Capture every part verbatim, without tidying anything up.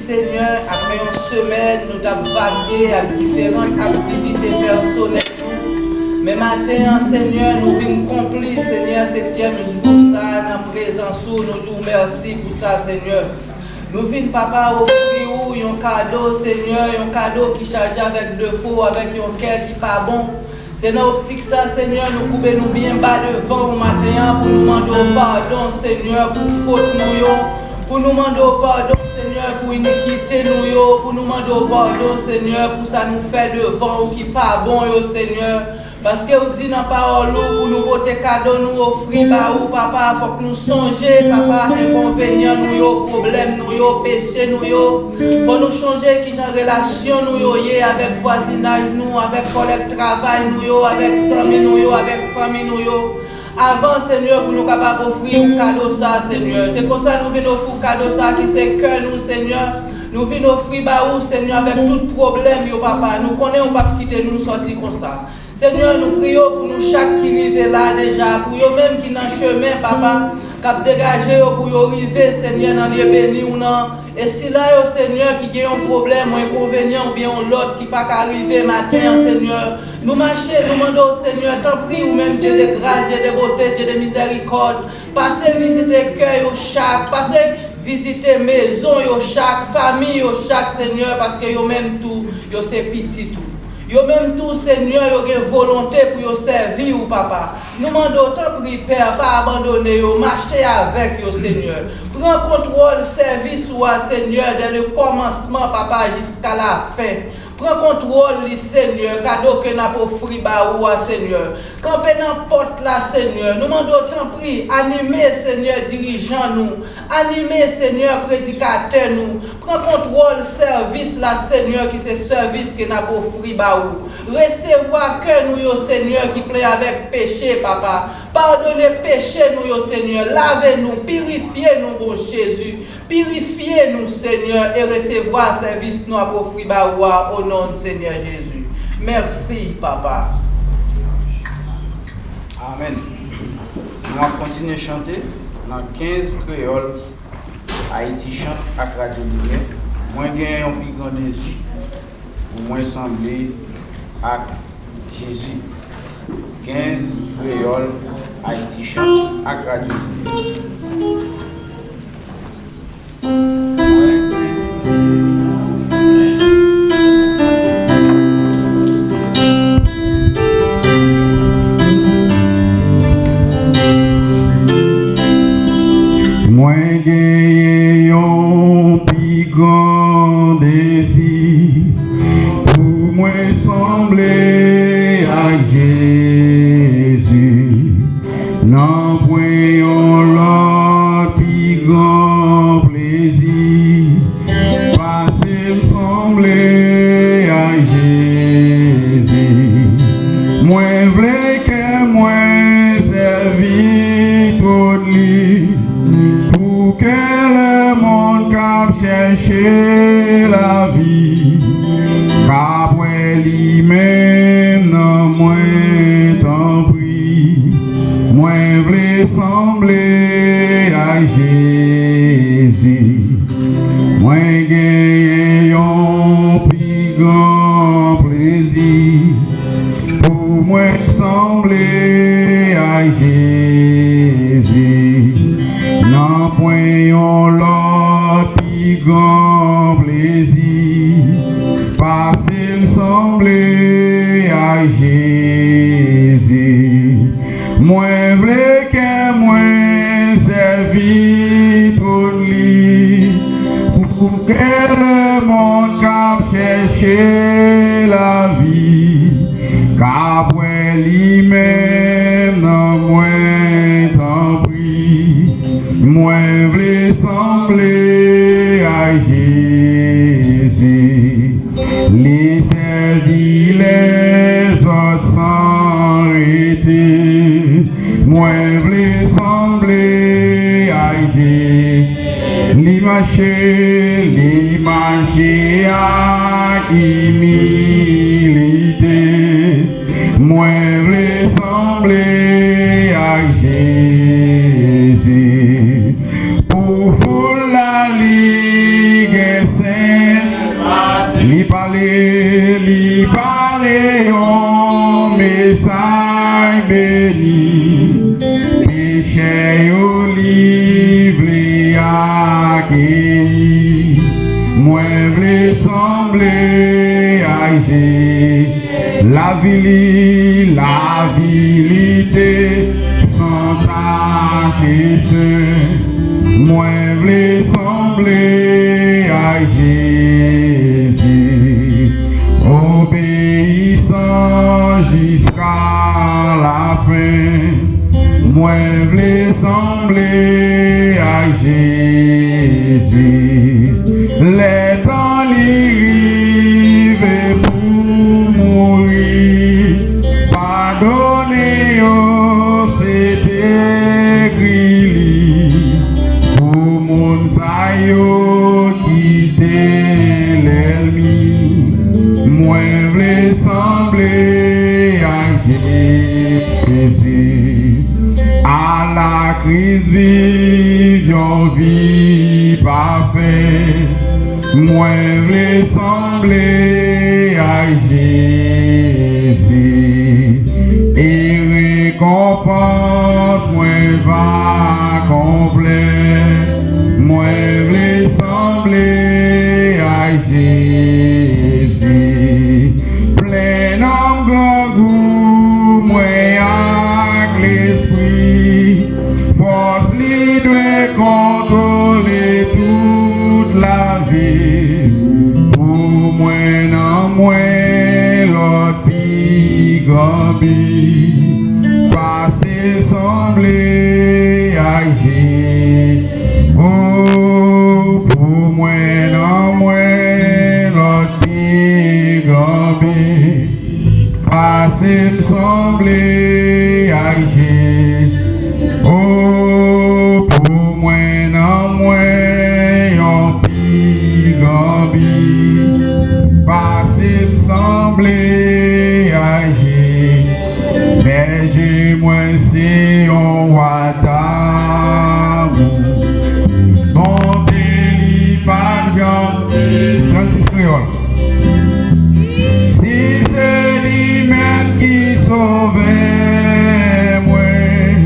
Senyè, apre yon semèn, nou t ap vaye ak diferan aktivite pèsonèl nou. Men maten an, Senyè, nou vin konpli, Senyè, setyèm jou sa a nan prezans ou. Nou di w mèsi pou sa, Senyè. Nou vin, Papa, ofri ou yon kado, Senyè, yon kado ki chaje avèk defo, avèk yon kè ki pa bon. Se nan optik sa, Senyè, nou koube nou byen ba devan ou maten an pou nou mande w padon, Senyè, pou fot nou yo, pou nou mande w padon, Senyè, pou inikite nou yo, pou nou mande w padon, Senyè, pou sa nou fè devan ou ki pa bon yo, Senyè. Paske ou di nan pawòl ou pou nou pote kado nou ofri ba ou, Papa, fòk nou sonje, Papa, enkonvenyan nou yo, pwoblèm nou yo, peche nou yo. Fò nou sonje ki jan relasyon nou yo ye avèk vwazinaj nou, avèk kòlèg travay nou yo, avèk zanmi nou yo, avèk fanmi nou yo. Avan, Senyè, pou nou kapab ofri ou kado sa, Senyè. Se konsa nou vin ofri ou kado sa ki se kè nou, Senyè. Nou vin ofri ba ou, Senyè, avèk tout pwoblèm yo, Papa. Nou konnen ou p ap kite nou sòti konsa. Senyè, nou priye w pou nou chak ki rive la deja, pou yo menm ki nan chemen, Papa, k ap degaje yo pou yo rive, Senyè, nan lye beni w nan. E sila yo, Senyè, ki gen yon pwoblèm, yon enkonvenyan oubyen yon lòt ki pa ka rive maten an, Senyè, nou mache, nou mande w, Senyè, tanpri, ou menm, Dye de gras, Dye de bote, Dye de mizèrikòd, pase vizite kè yo chak, pase vizite mezon yo chak, fanmi yo chak, Senyè, paske yo menm tou, yo se pitit ou. Yo menm tou, Senyè, yo gen volonte pou yo sèvi ou, Papa. Nou mande w, tanpri, Pè, pa abandone yo, mache avèk yo, Senyè. Pran kontwòl sèvis ou a, Senyè, dè le kòmansman, Papa, jiska lafen. Pran kontwòl li, Senyè, kado ke n ap ofri ba ou a, Senyè. Kanpe nan pòt la, Senyè. Nou mande w, tanpri, anime, Senyè, dirijan nou. Anime, Senyè, predikatè nou. Pran kontwòl sèvis la, Senyè, ki se sèvis ke n ap ofri ba ou. Resevwa kè nou yo, Senyè, ki plen avèk peche, Papa. Padone peche nou yo, Senyè. Lave nou, pirifye nou, bon Jezi. Pirifye nou, Senyè, e resevwa sèvis nou ap ofri ba ou a, o non de Senyè Jezi. Mèsi, Papa. Amèn. Nou ap kontinye chante nan kenz kreyòl Ayiti Chante ak Radyo Limyè. Mwen gen yon pi gran dezi pou mwen sanble ak Jezi. Kenz kreyòl Ayiti Chante ak Radyo Limyè. Mwen genyen yon pi gran dezi pou mwen sanble ak Jezi. Nanpwen yon lòt pi gran plezi pase m sanble ak Jezi. Mwen vle kè mwen sèvi tout li, pou kè lemonn k ap chèche lavi ka bwè li menm nan mwen, tanpri. Mwen vle sanble ak Jezi. Mwen genyen yon pi gran plezi pou mwen sanble ak Jezi. Nanpwen yon lòt pi gran plezi pase m sanble ak Jezi. Mwen vle kè mwen sèvi tout li, pou kè lemonn k ap chèche lavi ka bwè li menm nan mwen, tanpri. Mwen vle sanble ak Jezi. Li sèvi lèzòt san rete. Mwen vle sanble ak Jezi. Li mache, li mache ak imilite. Mwen vle sanble ak Jezi. Pou foul la, li gen senk Li pale yon mesaj beni, pechè yo li vle akeyi. Mwen vle sanble ak Jezi. Lavi li, lavi li te san tach e sen. Mwen vle sanble ak Jezi. Obeyisan jiska lafen. Mwen vle sanble ak Jezi. Lè tan li rive pou mouri, padone yo, se te gri li. Pou moun sa yo ki te lènmi, mwen vle sanble ak Jezi. Ala Kris viv yon vi pafè. Mwen vle sanble ak Jezi. E rekonpans mwen va konplè. Mwen vle sanble ak Jezi. Plen nanm grangou mwen ak Lespri. Fòs li dwe kontwole tout lavi. Pou mwen nan mwen lòt pi gran bi. Pase sanble ak Jezi. O, pou mwen nan mwen lòt pi gran bi. Pase m sanble ak Jezi. O, pou mwen nan mwen yon pi gran bi. Pase m sanble ak Jezi. Bèje mwen se yon wa damou. Bonte li pa janm. Trannsis kreyòl. Si se li menm ki sovè mwen,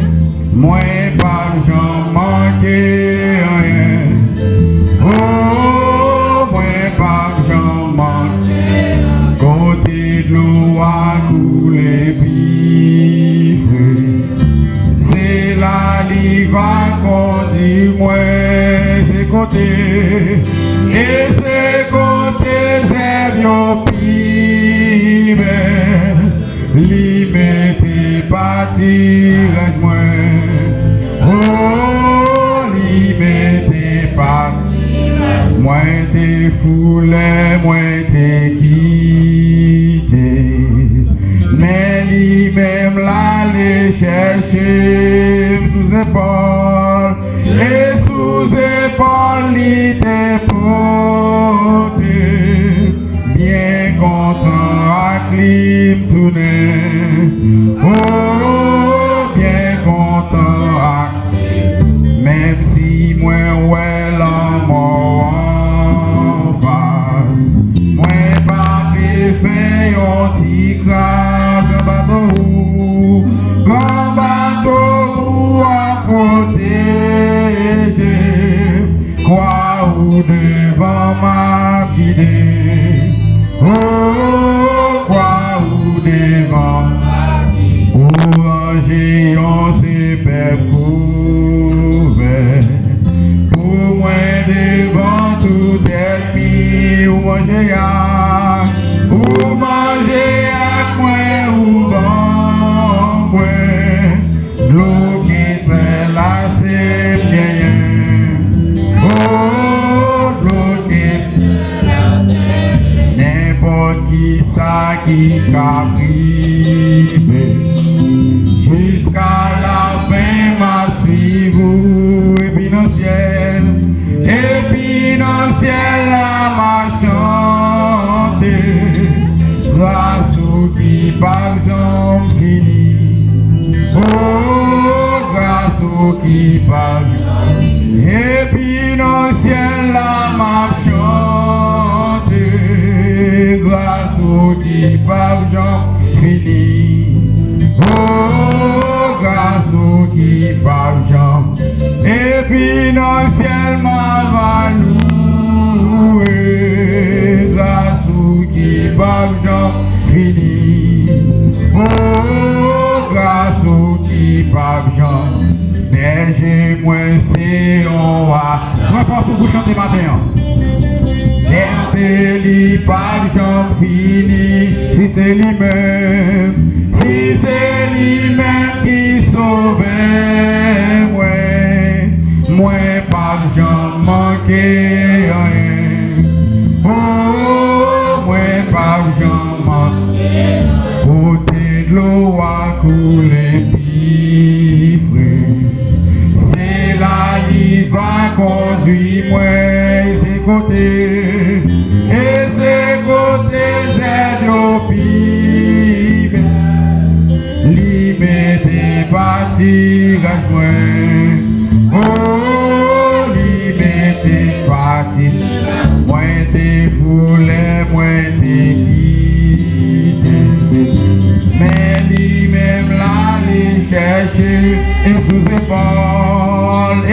mwen p ap janm manke anyen. O, mwen p ap janm manke. Kote dlo a koule pi fre. Se la li va kondi mwen, se kote, e se kote zèb yo pi bèl. Li mete patiraj mwen, o, li mete patiraj mwen, te fou lè mwen te kite. Men li menm l ale chèche m sou zepòl, e sou zepòl li te pote. Byen kontan ak li m tounen. O, byen kontan ak Menm si mwen wè lanmò anfas, mwen pa pe fè yon ti kras. Gran bato ou, gran bato ou ap pwoteje m. Kwa ou devan m ap gide. O, kwa ou devan m ap gide. Ou ranje yon sèpèk kouvè pou mwen devan tout ènmi. Ou manje ak, ou manje ak mwen, ou ban mwen dlo ki sèl la se m genyen. O, dlo ki sèl la se m genyen. Nenpòt ki sa ki ka rive, jiska lafen m ap swiv ou. Epi nan syèl, epi nan syèl la m ap chante gras ou ki p ap janm fini. O, gras ou ki p ap janm fini. Epi nan syèl la m ap chante janm fini. O, gras ou ki p ap janm. Epi nan syèl m a va louwe. Gras ou ki p ap janm fini. O, gras ou ki p ap janm. Bèje mwen se yon wa. Pran fòs ou pou chante maten an. Bèlte li p ap janm fini. Si se li menm, si se li menm ki sove mwen, mwen p ap janm manke anyen. O, mwen p ap janm manke. Kote dlo a koule pi fre. Se la li va kondui mwen, se kote, e se kote zèd yo pi bèl. Li mete patiraj mwen, o, li mete pati. Mwen te fou lè mwen te kite Jezi, men li menm l ale chèche. E sou zepòl, e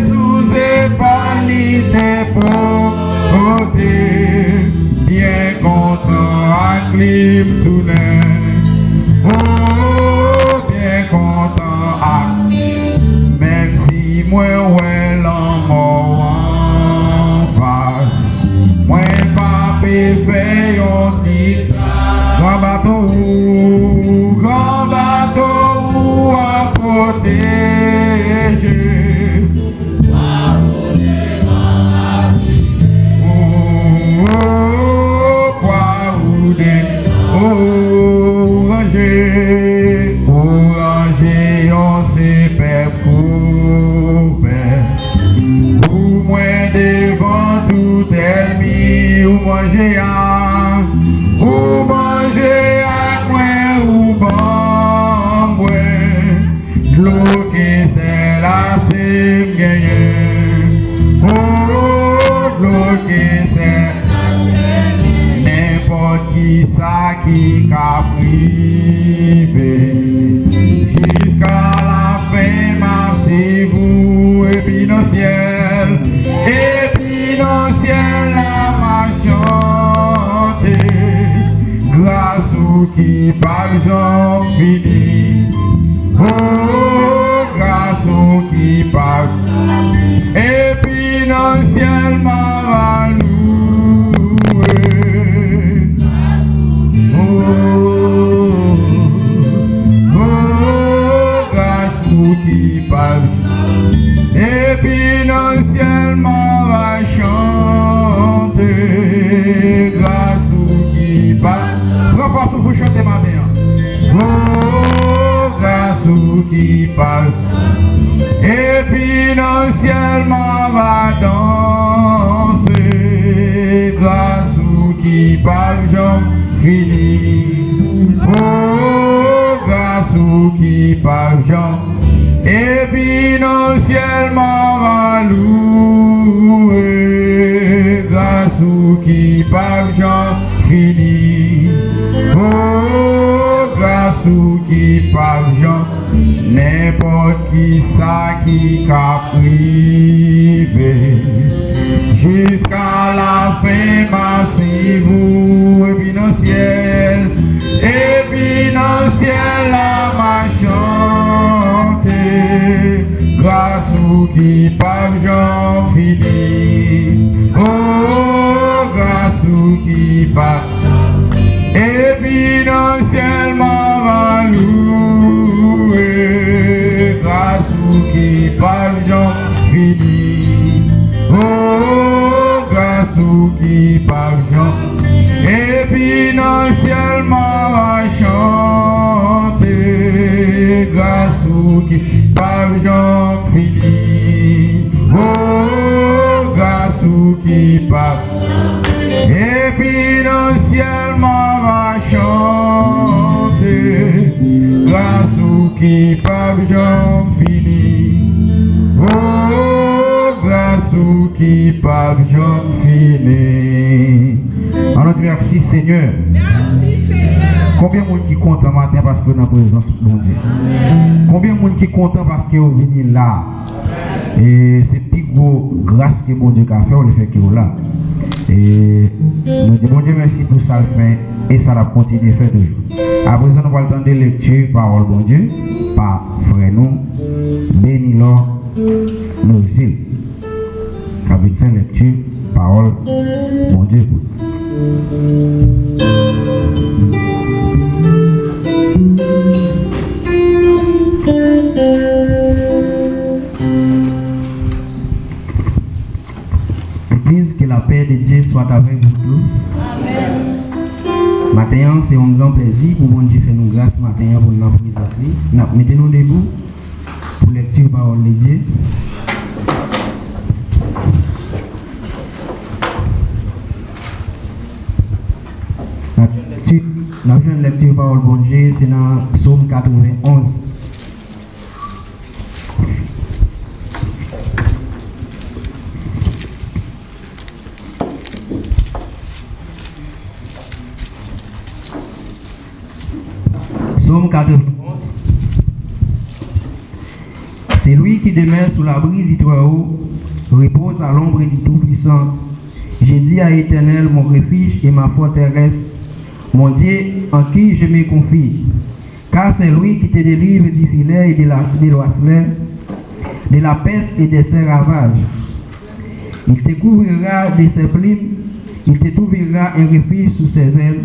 sou zepòl li te pote. Byen kontan ak li m tounen. O, byen kontan ak li. Menm si mwen wè lanmò anfas, mwen p ape fè yon ti. Gran bato ou, gran bato ou ap pwoteje. O, o, o, kwa ou de, o, ranje, o, ranje yon se pèp kouvè. Pou mwen devan tout ènmi ou manje a, ou manje ak mwen, ou ban m bwè. Dlo ke sèl a se m genyen. O, dlo ke sèl a se m genyen. Nenpòt kisa ki ka rive. Jiska lafen m ap swiv ou epi nan syèl, epi nan syèl la m ap chante. Gras ou ki p ap janm fini. O, gras ou ki p ap. Epi nan syèl m a va louwe. O, o, gras ou ki p ap. Epi nan syèl m a va chante. Gras ou ki p ap. Pran fòs ou pou chante maten an. O, gras ou ki p ap. Epi nan syèl m a va danse. Gras ou ki p ap janm fini. O, gras ou ki p ap janm. Epi nan syèl m a va louwe. Gras ou ki p ap janm fini. O, gras ou ki p ap janm. Nenpòt kisa ki ka rive. Jiska lafen m ap swiv ou epi nan syèl. Epi nan syèl la m ap chante. Gras ou ki p ap janm fini. O, gras ou ki p ap. Epi nan syèl m a va louwe. Gras ou ki p ap janm fini. O, gras ou ki p ap janm. Epi nan syèl m a va chante. Gras ou ki p ap janm fini. O, gras ou ki p ap. Epi nan syèl m a va chante. Gras ou ki p ap janm fini. O, gras Tou ki p ap janm fini. Ann nou di mèsi, Senyè. Mèsi, Senyè. Konbyen moun ki kontan maten paske w nan prezans Bondye? Amèn. Konbyen moun ki kontan paske w vini la? E se pi gwo gras ke Bondye ka fè w, lefètke w la. E nou di Bondye mèsi pou sa l fè e sa l ap kontinye fè toujou. Aprezan, nou pral tande lekti pawòl Bondye pa frè nou, Benilò Nozil, k ap vin fè lekti pawòl Bondye pou nou. Legliz, que la paix de Dieu soit avec vous tous. Maten an, se yon gran plèzi pou Bondye fè nou gras maten an pou n nan prezans li. N ap mete nou debou pou lekti pawòl Bondye. N ap jwenn lekti, n ap jwenn lekti pawòl Bondye, se nan Sòm katrevenonz. Psaume quatre-vingt-onze. C'est lui qui demeure sous l'abri du Très-Haut, repose à l'ombre du Tout-Puissant. Je dis à l'Éternel, mon refuge et ma forteresse, mon Dieu en qui je me confie. Car c'est lui qui te délivre du filet et de la, de l'oiseleur, de la peste et de ses ravages. Il te couvrira de ses plumes, il te trouvera un refuge sous ses ailes.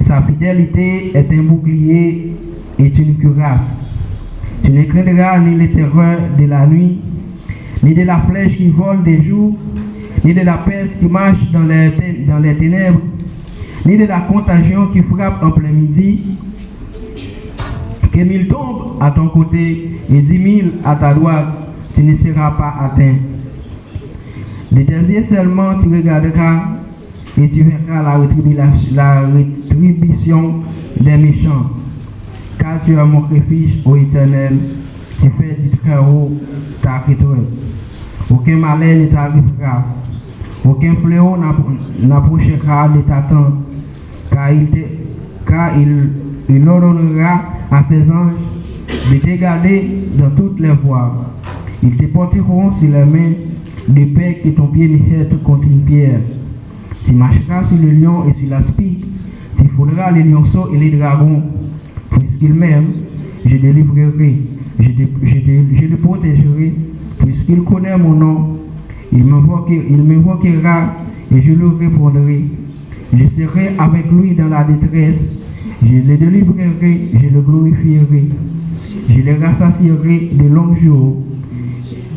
Sa fidélité est un bouclier et une cuirasse. Tu ne craindras ni les terreurs de la nuit, ni de la flèche qui vole de jour, ni de la peste qui marche dans les, dans les ténèbres, ni de la contagion qui frappe en plein midi. Que mille tombent à ton côté et dix mille à ta droite, tu ne seras pas atteint. De tes yeux seulement tu regarderas et tu verras la rétribution, la rétribution des méchants. Car tu es mon refuge, ô Éternel, tu fais du Très-Haut ta retraite. Aucun malheur ne t'arrivera, aucun fléau n'appro-, n'approchera de ta tente, car il te, car il, il ordonnera à ses anges de te garder dans toutes les voies. Ils te porteront sur leurs mains, de peur que ton pied ne heurte contre une pierre. Tu marcheras sur le lion et sur l'aspic, tu foudras le lionceau et le dragon. Puisqu'il m'aime, je délivrerai, je, dé-, je, dé-, je le protégerai, puisqu'il connaît mon nom. Il m'invoque-, il m'invoquera et je lui répondrai. Je serai avec lui dans la détresse, je le délivrerai, je le glorifierai. Je le rassasierai de longs jours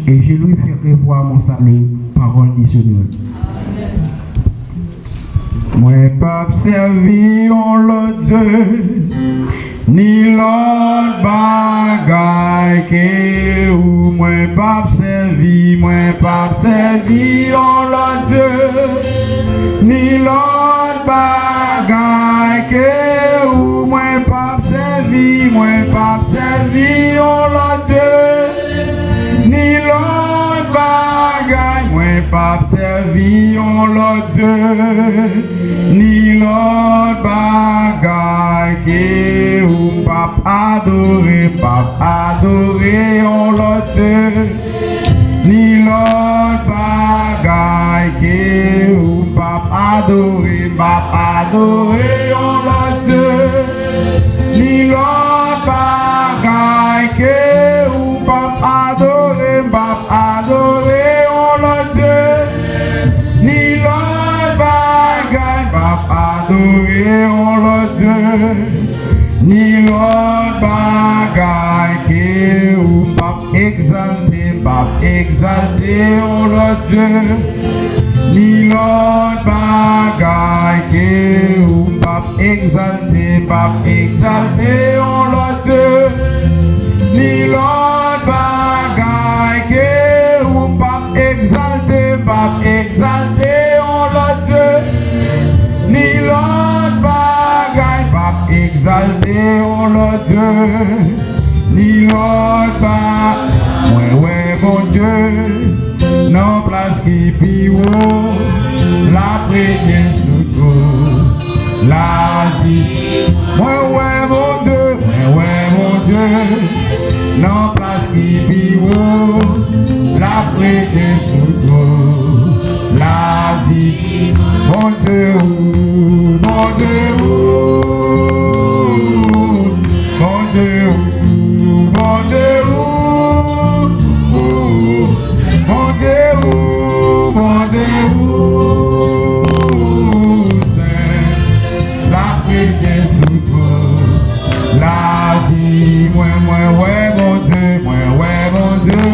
et je lui ferai voir mon salut. Parole du Seigneur. Mwen p ap sèvi yon lòt dye, ni lòt bagay ke ou. Mwen p ap sèvi, mwen p ap sèvi yon lòt dye, ni lòt bagay ke ou. Mwen p ap sèvi, mwen p ap sèvi yon lòt dye, ni lòt bagay. Mwen p ap sèvi yon lòt dye, ni lòt bagay ke ou. M p ap adore, m p ap adore yon lòt dye, ni lòt bagay ke ou. M p ap adore, m p ap adore yon lòt dye, ni lòt bagay ke ou. M p ap adore, m p ap adore yon lòt dye, ni lòt bagay. M p ap adore yon lòt dye, ni lòt bagay ke ou. M p ap egzalte, m p ap egzalte yon lòt dye, ni lòt bagay ke ou. M p ap egzalte, m p ap egzalte yon lòt dye, ni lòt bagay ke ou. M p ap egzalte, m p ap egzalte yon lòt dye, ni lòt bagay. M p ap egzalte yon lòt dye, ni lòt ba-, mwen wè Bondye. Nan plas ki pi wo, l ap renye sou tout lavi. Mwen wè Bondye, mwen wè Bondye. Nan plas ki pi wo, l ap renye sou tout lavi. Bondye ou, Bondye ou, Bondye ou, Bondye ou, Bondye ou, Bondye ou, Sen, l ap renye sou tout lavi mwen. Mwen wè Bondye, mwen wè Bondye.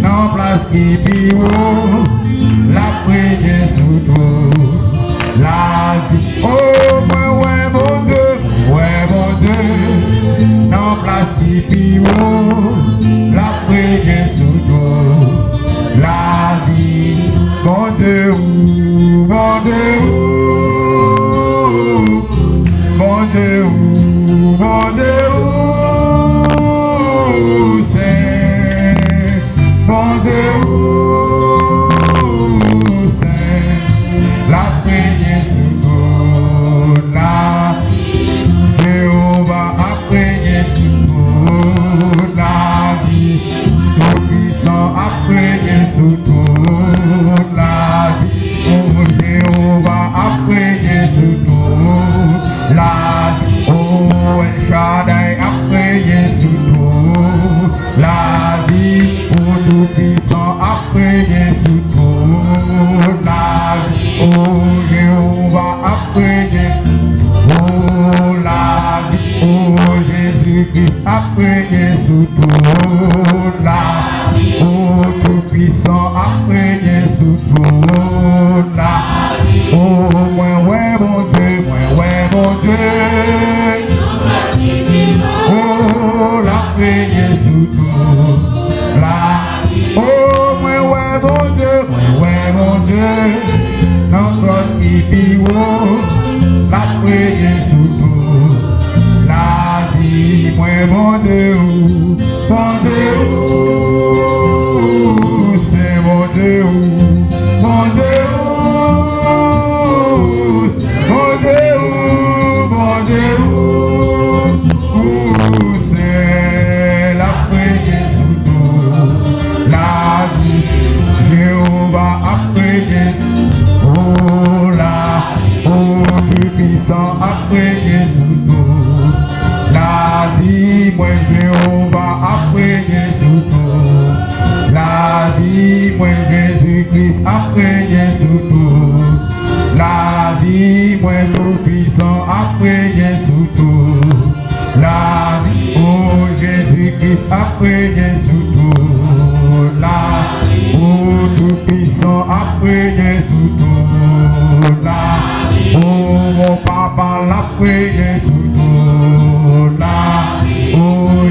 Nan plas ki pi wo, l ap renye sou tout lavi. O, mwen wè Bondye, mwen wè Bondye. Nan plas ki pi wo, l ap renye sou tout lavi. Bondye ou, Bondye ou, Bondye ou, Bondye ou, Sen, Bondye ou, Sen, l ap renye sou tout lavi. Jewova ap renye sou tout lavi. Toupisan ap renye sou tout lavi. O, Jewova ap renye sou tout lavi. O, El Shaddai ap renye sou tout lavi. O, Toupisan ap renye sou tout lavi. O, Jewova ap renye sou tout lavi. O, Jezi Kris ap renye sou tout lavi. O, Toupisan ap renye sou tout lavi. O, mwen wè Bondye, mwen wè Bondye. O, l ap renye sou tout lavi. O, mwen wè Bondye, mwen wè Bondye. Nan plas ki pi wo, l ap renye sou tout lavi mwen. Bondye ou, Bondye ou, Sen, Bondye ou, Bondye ou, Bondye ou, Bondye ou, Sen, l ap renye sou tout lavi. Jewova ap renye sou tout lavi. O, Toupisan ap renye sou tout lavi mwen. Jewova ap renye sou tout lavi mwen. Jezi Kris ap renye sou tout lavi mwen. Toupisan ap renye sou tout lavi. O, Jezi Kris ap renye sou tout lavi. O, Toupisan ap renye sou tout lavi. O, Bon Papa, l ap renye sou tout lavi. O,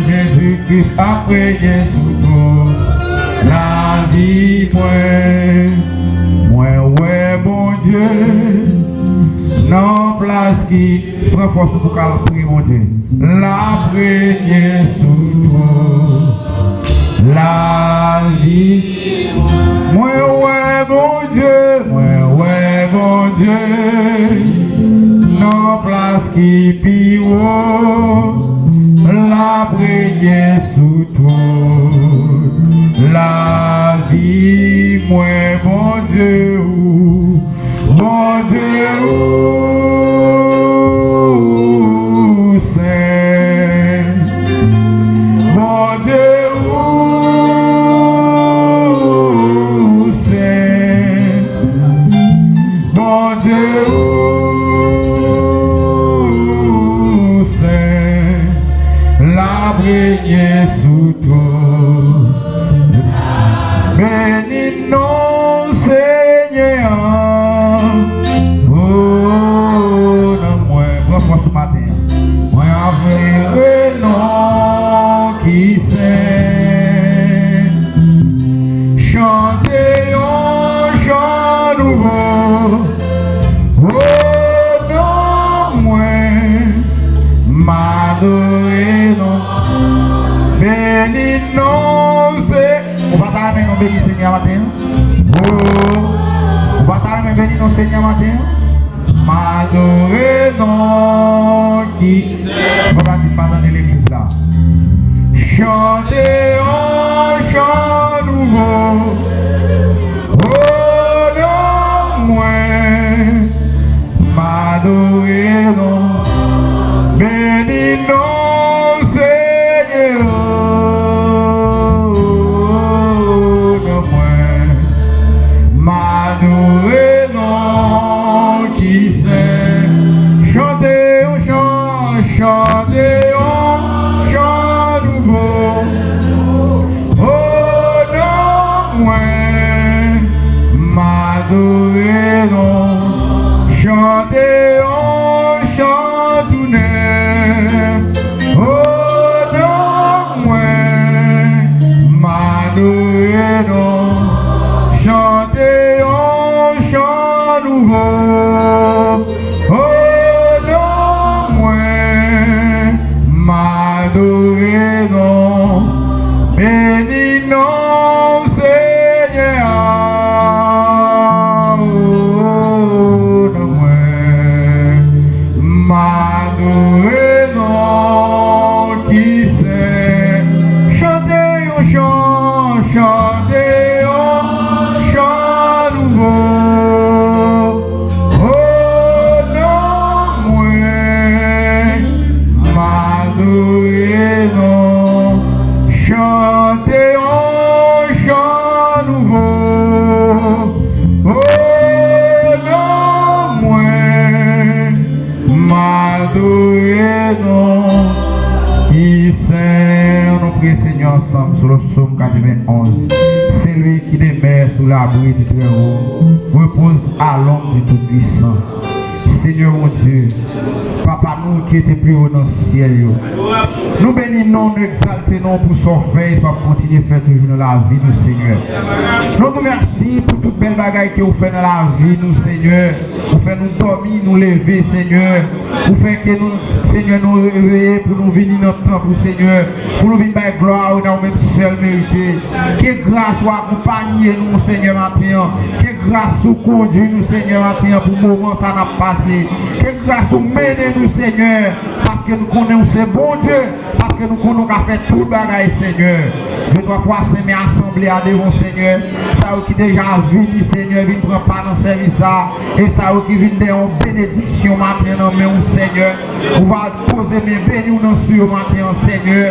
Jezi Kris ap renye sou tout lavi mwen. Mwen wè Bondye nan plas ki Pran fòs ou pou ka al priye Bondye. L ap renye sou tout lavi. Mwen wè Bondye, mwen wè Bondye. Nan plas ki pi wo, l ap renye sou tout lavi mwen, Bondye ou. Bondye ou sen, Bondye ou sen, Bondye ou sen, l ap renye sou tout. Beni non Senyè a. O, nan mwen, pran fòs maten an. Mwen adore non ki sen. Chante yon chan nouvo. O, non mwen, m adore non. Beni non se. Ou pa ta renmen nou beni Senyè a maten an? Beni non Senyè maten an. M adore non ki. Mwen pa di m pa tande legliz la. Chante yon chan nouvo. O non mwen, m adore non. Beni non Senyè. O non mwen, m adore non ki sen. Chante yon chan, chante yon chan nouvo. O non mwen, m adore non. Chante yon chan tou nèf. O non mwen, m adore non. Chante yon chan nouvo. O non mwen, m adore non. Beni non Senyè a. O non mwen, m adore non ki sen. Chante yon chan, chante yon chan nouvo. O non mwen, m adore non. Chante yon chan nouvo. O non mwen, m adore non ki sen. Nou priye Senyè ansanm sou le psaume quatre-vingt-onze. C'est lui qui demeure sous l'abri du Très-Haut repose à l'ombre du Tout-Puissant. Senyè Bondye, Papa nou ki te pi wo nan syèl yo. Nou beni non, nou egzalte non pou sa w fè e sa w ap kontinye fè toujou nan lavi nou, Senyè. Nou di w mèsi pou tout bèl bagay ke w fè nan lavi nou, Senyè. Ou fè nou dòmi, nou leve, Senyè. Ou fè ke nou, Senyè, nou reveye pou nou vini nan tanp ou, Senyè. Pou nou vin bay glwa nan ou menm sèl merite. Ke gras ou akonpaye nou, Senyè, maten an. Ke gras ou kondui nou, Senyè, maten an, pou moman sa n ap pase. Ke gras ou mennen nou, Senyè, paske nou konnen ou se Bondye, paske nou konnen ou ka fè tout bagay, Senyè. Dye twa fwa sen, men asanble a devan w, Senyè. Sa yo ki deja vini, Senyè, vin pran pa nan sèvis sa. E sa yo ki vin dèyè yon benediksyon maten nan men w, Senyè. Ou va poze men beni w nan sou yo maten an, Senyè,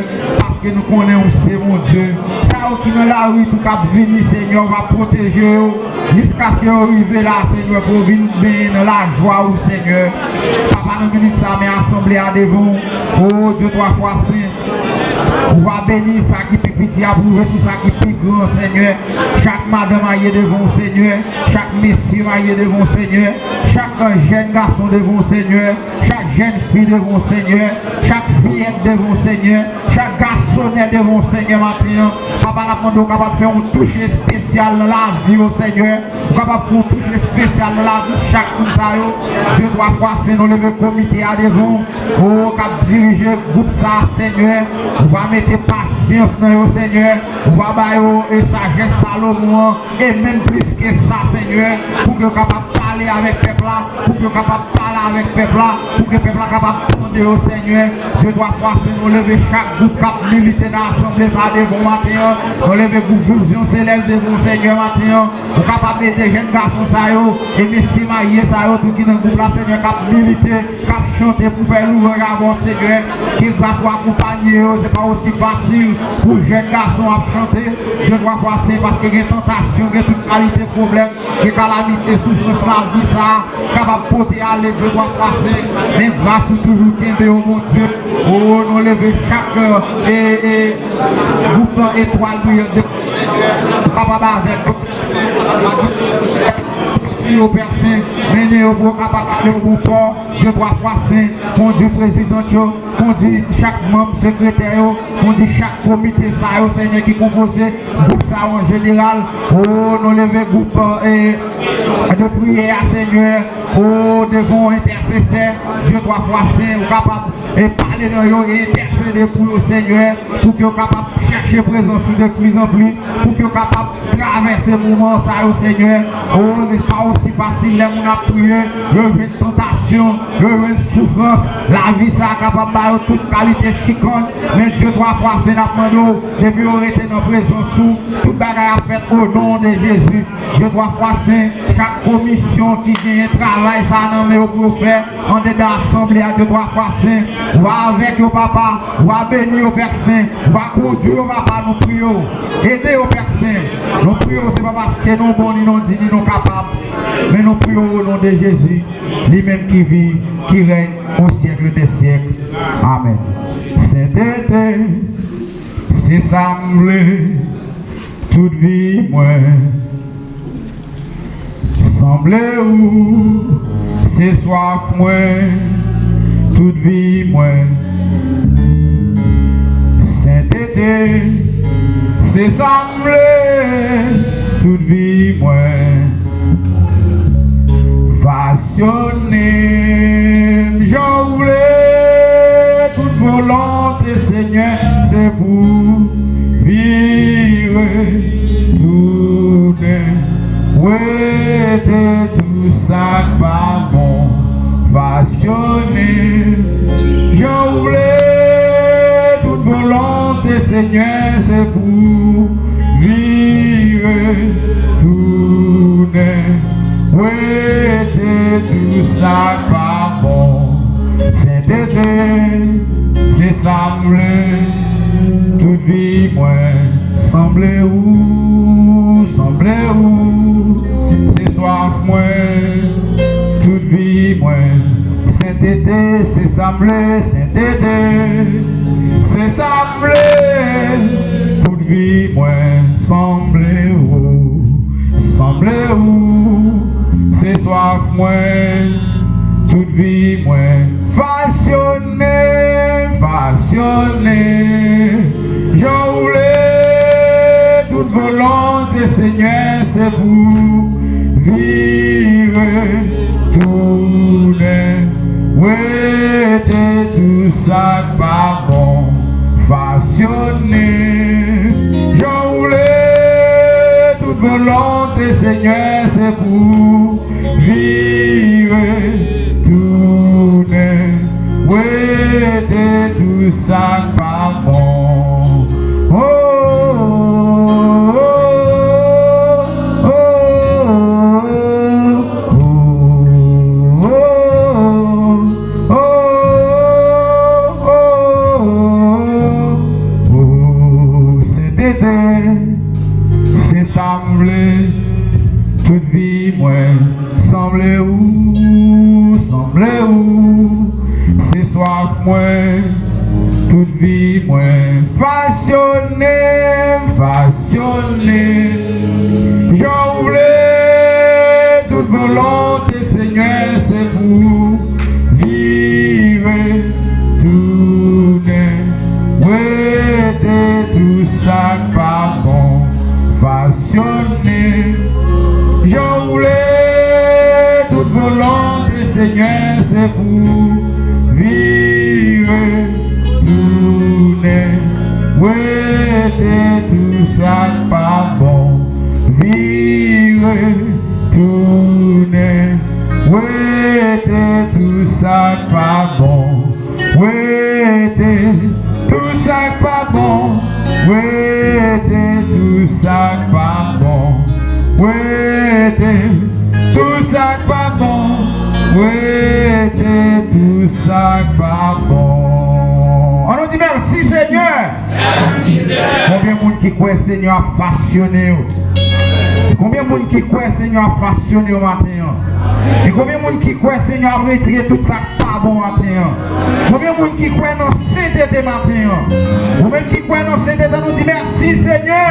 paske nou konnen ou se Bondye. Sa yo ki nan lari tou k ap vini, Senyè, ou va pwoteje yo jiskaske yo rive la, Senyè, pou yo vin benyen nan lajwa ou, Senyè. Papa, nan minit sa, men asanble a devan w. O Dye twa fwa sen, ou va beni sa ki pi piti a pou rive sou sa ki pi gran, Senyè. Chak madanm marye devan w, Senyè. Chak mesye marye devan w, Senyè. Chak jèn gason devan w, Senyè. Chak jèn fi devan w, Senyè. Chak fiyèt devan w, Senyè. Chak gasonè devan w, Senyè, maten an. Papa, n ap mande w kapab fè yon touch espesyal nan lavi yo, Senyè. Ou kapab fè yon touch espesyal nan lavi chak moun sa yo. Dye twa fwa sen, nou leve komite a devan w. O, k ap dirije gwoup sa a, Senyè. Ou va mete pasyans nan yo, Senyè. Ou va ba yo e sajès Salomon an, e menm plis ke sa, Senyè, pou ke yo kapab pale avèk pèp la, pou ke yo kapab pale avèk pèp la, pou ke pèp la kapab tande yo, Senyè. Dye twa fwa sen, nou leve chak gwoup k ap milite nan asanble sa a devan w maten an. Nou leve gwoup Vizyon Selès devan w, Senyè, maten an. Ou kapab ede jèn gason sa yo, e mesye marye sa yo tou ki nan gwoup la, Senyè, k ap milite, k ap chante pou fè louwanj avè w, Senyè. Ke gras ou akonpaye yo, se pa osi fasil pou jèn gason ap chante. Dye twa fwa sen, paske gen tantasyon, gen tout kalite pwoblèm, gen kalamite, soufrans lavi sa a kapab pote ale, Dye twa fwa sen. Men gras ou toujou kenbe yo, Bondye. O, nou leve chak, e, e, gwoup etwal briyant de Senyè, ou kapab avèk yo, pèse, pou ti yo, pèse, mennen yo pou yo kapab ale o bon pò. Dye twa fwa sen, kondui prezidan yo, kondui chak manm, sekretè yo, kondui chak komite sa yo, Senyè, ki konpoze gwoup sa yo an jeneral. O, nou leve gwoup, e, de priyè a, Senyè. O, devan w entèsesè, Dye twa fwa sen, ou kapab e pale nan yo e entèsede pou yo, Senyè, pou ke yo kapab chèche prezans ou de pli an pli, pou ke yo kapab travèse moman sa yo, Senyè. O, se pa osi fasil lè moun ap priye, yo jwenn tantasyon, yo jwenn soufrans. Lavi sa a kapab ba yo tout kalite chikann. Men Dye twa fwa sen, n ap mande w, depi yo rete nan prezans ou, tout bagay ap fèt o non de Jezi. Dye twa fwa sen, chak komisyon ki genyen travay sa a nan men yo pou yo fè, andedan asanble a, Dye twa fwa sen, w a avèk yo, papa, w a beni yo, Pè Sen, w a kondui yo, papa, nou priye w. Ede yo, Pè Sen, nou priye w, se pa paske nou bon, ni nou di, ni nou kapab, men nou priye w o non de Jezi, li menm ki viv, ki rèy o syèk dè syèk. Amèn. Sentete, se sa m vle, tout vi mwen. Sanble ou, se swaf mwen, tout vi mwen. Sentete, se sa m vle, tout vi mwen. Fasyone m jan w vle, tout volonte, Senyè, se pou vire, tounen, wete tout sa k pa bon. Fasyone m jan w vle, tout volonte, Senyè, se pou vire, tounen, wete tout sa k pa bon. Sentete, se sa m vle, tout vi mwen. Sanble ou, sanble ou, se swaf mwen, tout vi mwen. Sentete, se sa m vle, sentete, se sa m vle, tout vi mwen. Sanble ou, sanble ou, se swaf mwen, tout vi mwen. Fasyone, fasyone, jan w vle, tout volonte, Senyè, se pou vire, tounen, wete tout sa k pa bon. Fasyone m jan w vle, tout volonte, Senyè, se pou vire, tounen, wete tout sa k pa bon. O, o, o, o, o, o, o, o, o, o, Sentete, se sa m vle, tout vi mwen. Sanble ou, sanble ou, se swaf mwen, tout vi mwen. Fasyone m, fasyone m, jan w vle, tout volonte, Senyè, se pou vire, tounen, wete tout sa k pa bon. Fasyone m jan w vle, tout volonte, Senyè, se pou vire, tounen, wete tout sa k pa bon. Vire, tounen, wete tout sa k pa bon. Wete tout sa k pa bon. Wete tout sa k pa bon. Wete tout sa k pa bon. Wete tout sa k pa bon. An nou di mèsi, Senyè. Konbyen moun ki kwè Senyè ap fasyone yo? Konbyen moun ki kwè Senyè ap fasyone yo maten an? E konbyen moun ki kwè Senyè ap retire tout sa k pa bon maten an? Konbyen moun ki kwè nan sentete maten an? Ou menm ki kwè nan sentete, nou di mèsi, Senyè.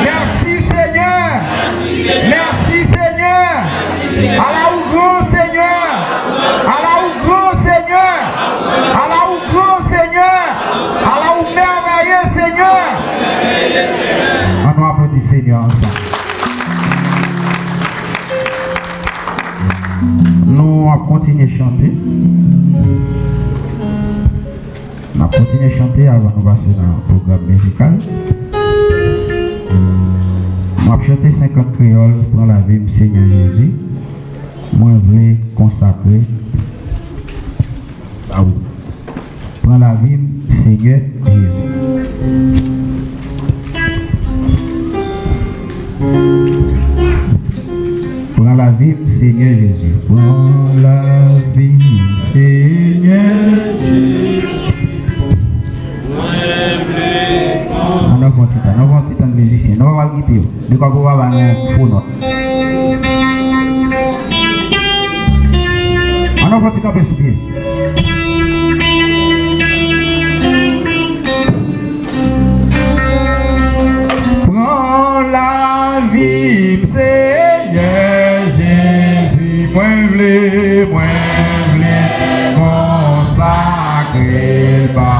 Mèsi, Senyè. Mèsi, Senyè. Ala ou gran, Senyè. Ala ou gran, Senyè. Ala ou gran, Senyè. Ala ou mèvèye, Senyè. An nou aplodi Senyè ansanm. Nou ap kontinye chante. N ap kontinye chante avan nou pase nan pwogram mizikal. M ap chante senkant kreyòl, Pran lavi m, Senyè Jezi. Mwen vle konsakre ba ou. Pran lavi m, Senyè Jezi. Pran lavi m, Senyè Jezi. Pran lavi m, Senyè Jezi. Ann fè yon ti tan, ann fè yon ti tan mizisyen. Nou pa pral kite yo. Dekwa pou papa nou fo nòt. Ann fè yon ti kanpe sou pye. Pran lavi m, Senyè Jezi, mwen vle, mwen vle konsakre ba.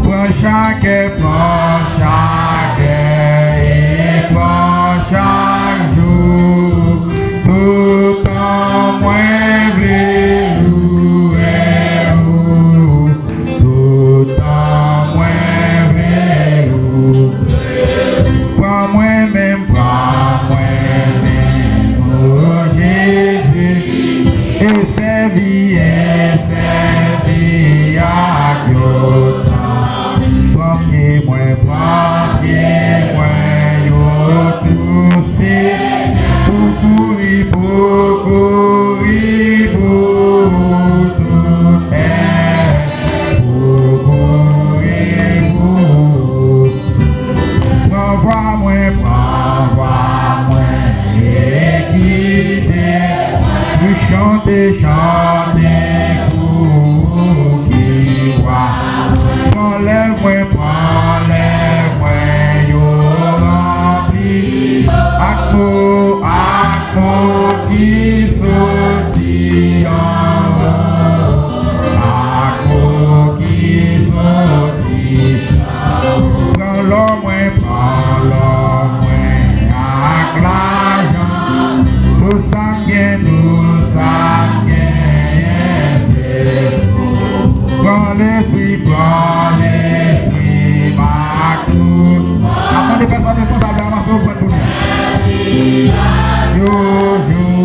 Pran chak è, pran chak è, e pran chak jou. Toutan mwen vle louwe ou. Toutan mwen vle ou. Pran mwen menm, pran mwen menm, o Jezi. E sèvi, e sèvi ak yo tan. Pran pye mwen, pran pye mwen, yo touse. Pou kouri, pou kouri, pou tout tè. Pou kouri, pou pran vwa mwen, pran vwa mwen, e kite mwen chante, chante pou ou ki wa. Pran lèv mwen, pran lèv mwen, yo ranpli ak mo, ak mo ki soti anwo, ak mo ki soti. Pran lò mwen, pran lò mwen ak lajan. Tout sa m gen, tout sa m genyen, se pou ou. Pran lespri, pran lespri m ak tout. Ap mande pèsòn responsab la ranmase ofrann pou nou. Yo jou.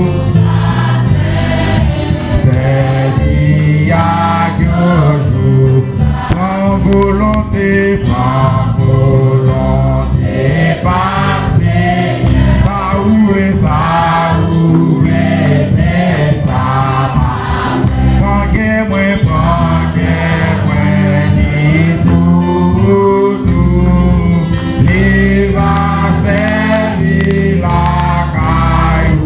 Sèvi ak yo jou. Pran volonte, pran volonte pa m, Senyè. Sa ou vle, sa ou vle, se sa m ap fè. Pran kè mwen, pran kè mwen, li pou ou tou. Li va sèvi lakay ou,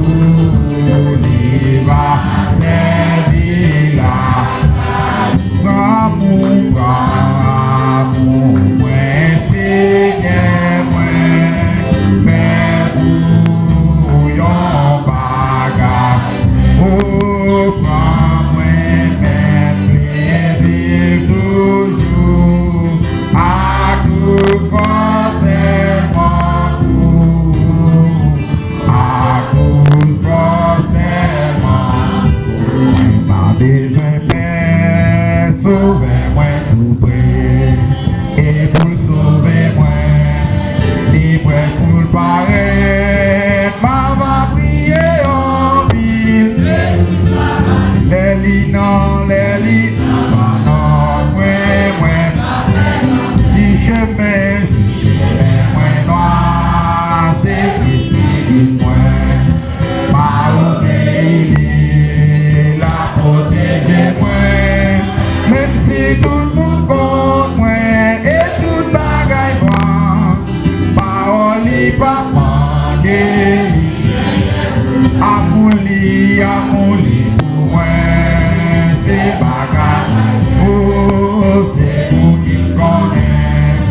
li va sèvi lakay ou. Pran amou, pran amou mwen, Senyè mwen, fè pou nou yon bagay. O, pran mwen, mèt, vle viv toujou. Ak tout fòs sèlman pou ou. Ak tout fòs sèlman pou ou. Mwen pa bezwen pè, Sovè mwen tou pre. E pou l sove mwen, li prè pou l parèt. M ava priye anpil. Lè li nan, lè li nan, nan mwen, mwen. Si chemen, si chemen mwen nwa, se Kris ki gid mwen. M a obeyi li, l a pwoteje mwen. Menm si tout moun kont mwen e tout bagay nwa, pawòl li p ap manke. Amou li, amou li pou mwen, se bagay, o, se pou ki konnen.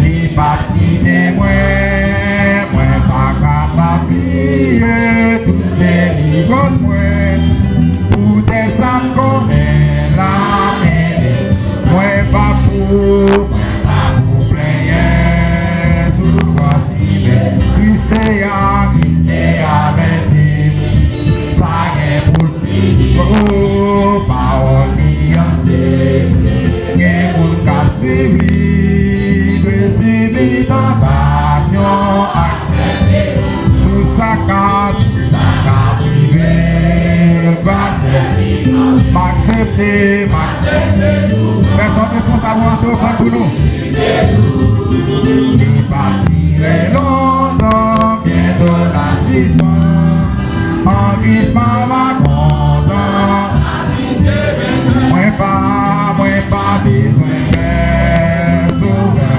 Li p ap kite mwen, mwen pa kapab bliye tout delivrans mwen. Poutèt sa m konnen lamen li, mwen p ap pou, mwen p ap pou plenyen soufrans. Kris te a, Kris te avèti m, sa gen pou l fini. O, pawòl li an se vre. Gen moun k ap swiv li, dwe sibi tantasyon ak pèsekisyon. Aksepte, m aksepte soufrans. Fè sa responsab ou an se ofrann pou nou. Li p ap dire lontan, byento n ap sispann. An Kris m ava kontan. Mwen pa, mwen pa bezwen pè, Sovè.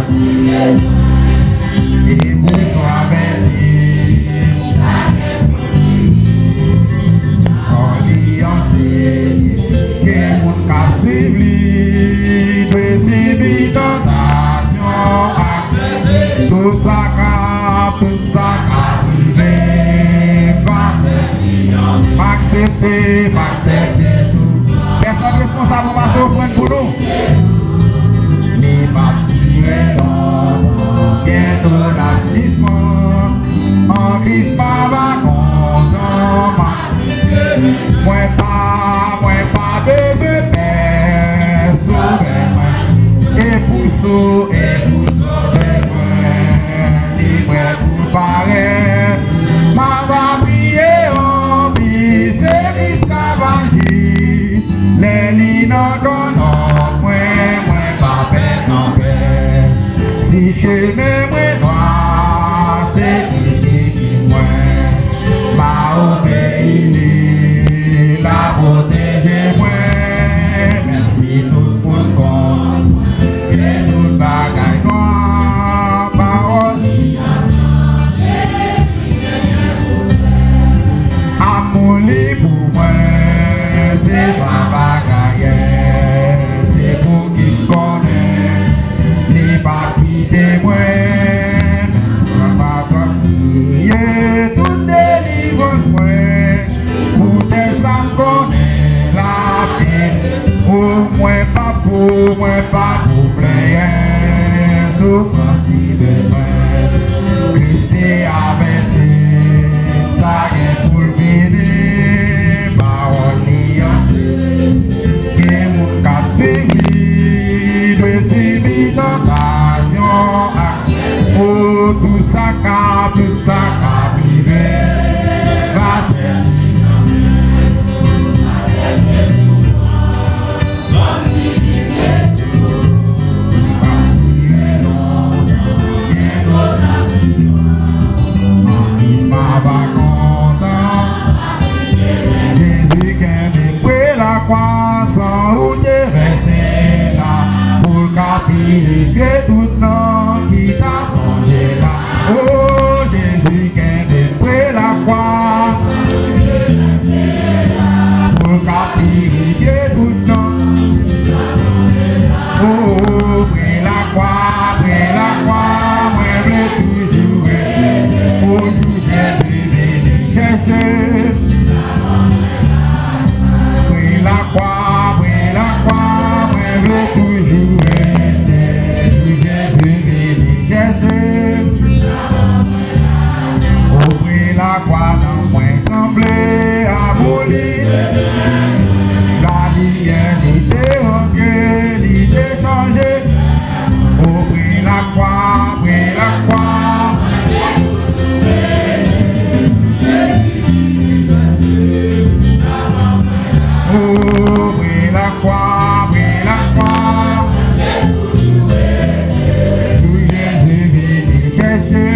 E pou swa avèti. Alyanse ke moun k ap swiv li dwe sibi tantasyon ak tout sa k ap, tout sa k ap rive. M aksepte, m aksepte soufrans. Pèsòn responsab ou pase ofrann pou nou. Li p ap dire lontan, byento n ap sispann. An Kris m ava kontan. Mwen pa, mwen pa bezwen pè, Sovè mwen. E pou so, e pou Sovè mwen, li prè pou parèt. M ava priye anpil, se Kris k ap aji. Lè li nan kannòt mwen, mwen pa pè kanpè. Si chemen mwen nwa, se Kris ki gid mwen. M a obeyi li, l a pwoteje mwen. Menm si tout moun kont mwen, e tout bagay nwa, pawòl li Amou li pou mwen, se pa bagay, se pou ki m konnen li p ap kite mwen. Mwen p ap bliye tout delivrans mwen, poutèt sa m konnen l ap ede. O mwen p ap pou, mwen p ap pou plenyen soufrans li bezwen. Kris te avèti, sa gen pou l vini. Pawòl li an se ke moun k ap swiv li dwe sibi tantasyon ak, o, tout sa k ap, tout sa k ap rive. Pase Jezi kenbe pre lakwa, san ou te vèse la, pou l ka pirifye tout nan ki ta plonje la. O, Jezi kenbe pre lakwa, pou l ka pirifye tout nan. O, pre lakwa, pre lakwa, mwen vle toujou rete. O, jou Jezi vini chèche. Pre lakwa, pre lakwa, mwen vle toujou rete. Jou Jezi vini chèche. O, pre lakwa, nanm mwen tranble, aboli. Laliyè li te rantre, li te chanje. O, pre lakwa, pre lakwa. O, pre lakwa, pre lakwa. Jou Jezi vini chèche.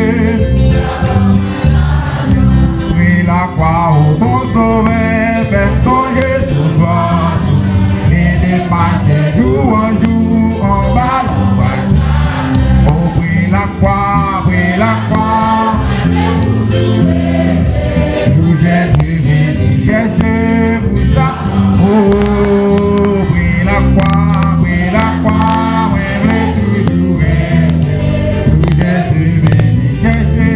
Pri lakwa, o bon Sovè, fè m sonje soufrans ou. Ede m mache jou an jou anba lonbraj. O pri lakwa, pri lakwa. Jou Jezi vini chèche pou sa. O, pri lakwa, pri lakwa, mwen vle toujou rete. Jou Jezi vini chèche.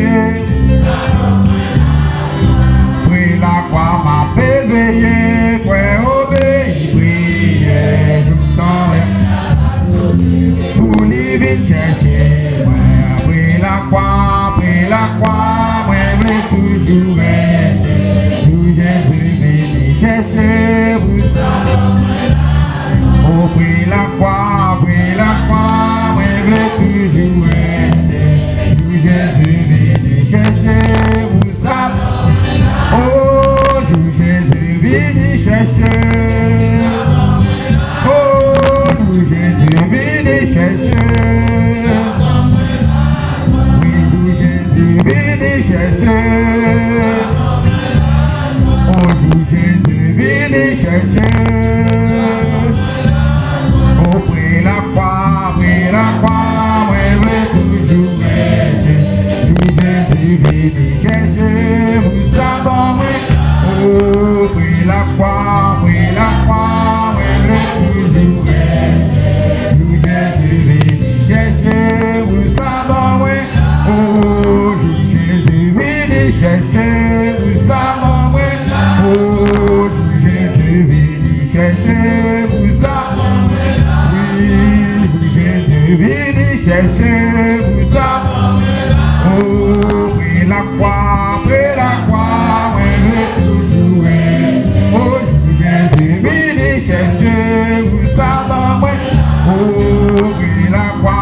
Pri lakwa, m ape veye, kwè, obeyi priyè, jouk tan lè pou li vin chèche mwen. Pri lakwa, pri lakwa, mwen vle toujou rete. Jou Jezi vini chèche pou sa. O pri lakwa, pri lakwa, mwen vle toujou rete. Jou Jezi vini chèche pou sa. O, jou Jezi vini chèche. Chèche pou sa, o, pre lakwa, pre lakwa, mwen vle toujou rete. O, jou Jezi vini chèche pou sa ban mwen. O, pre lakwa,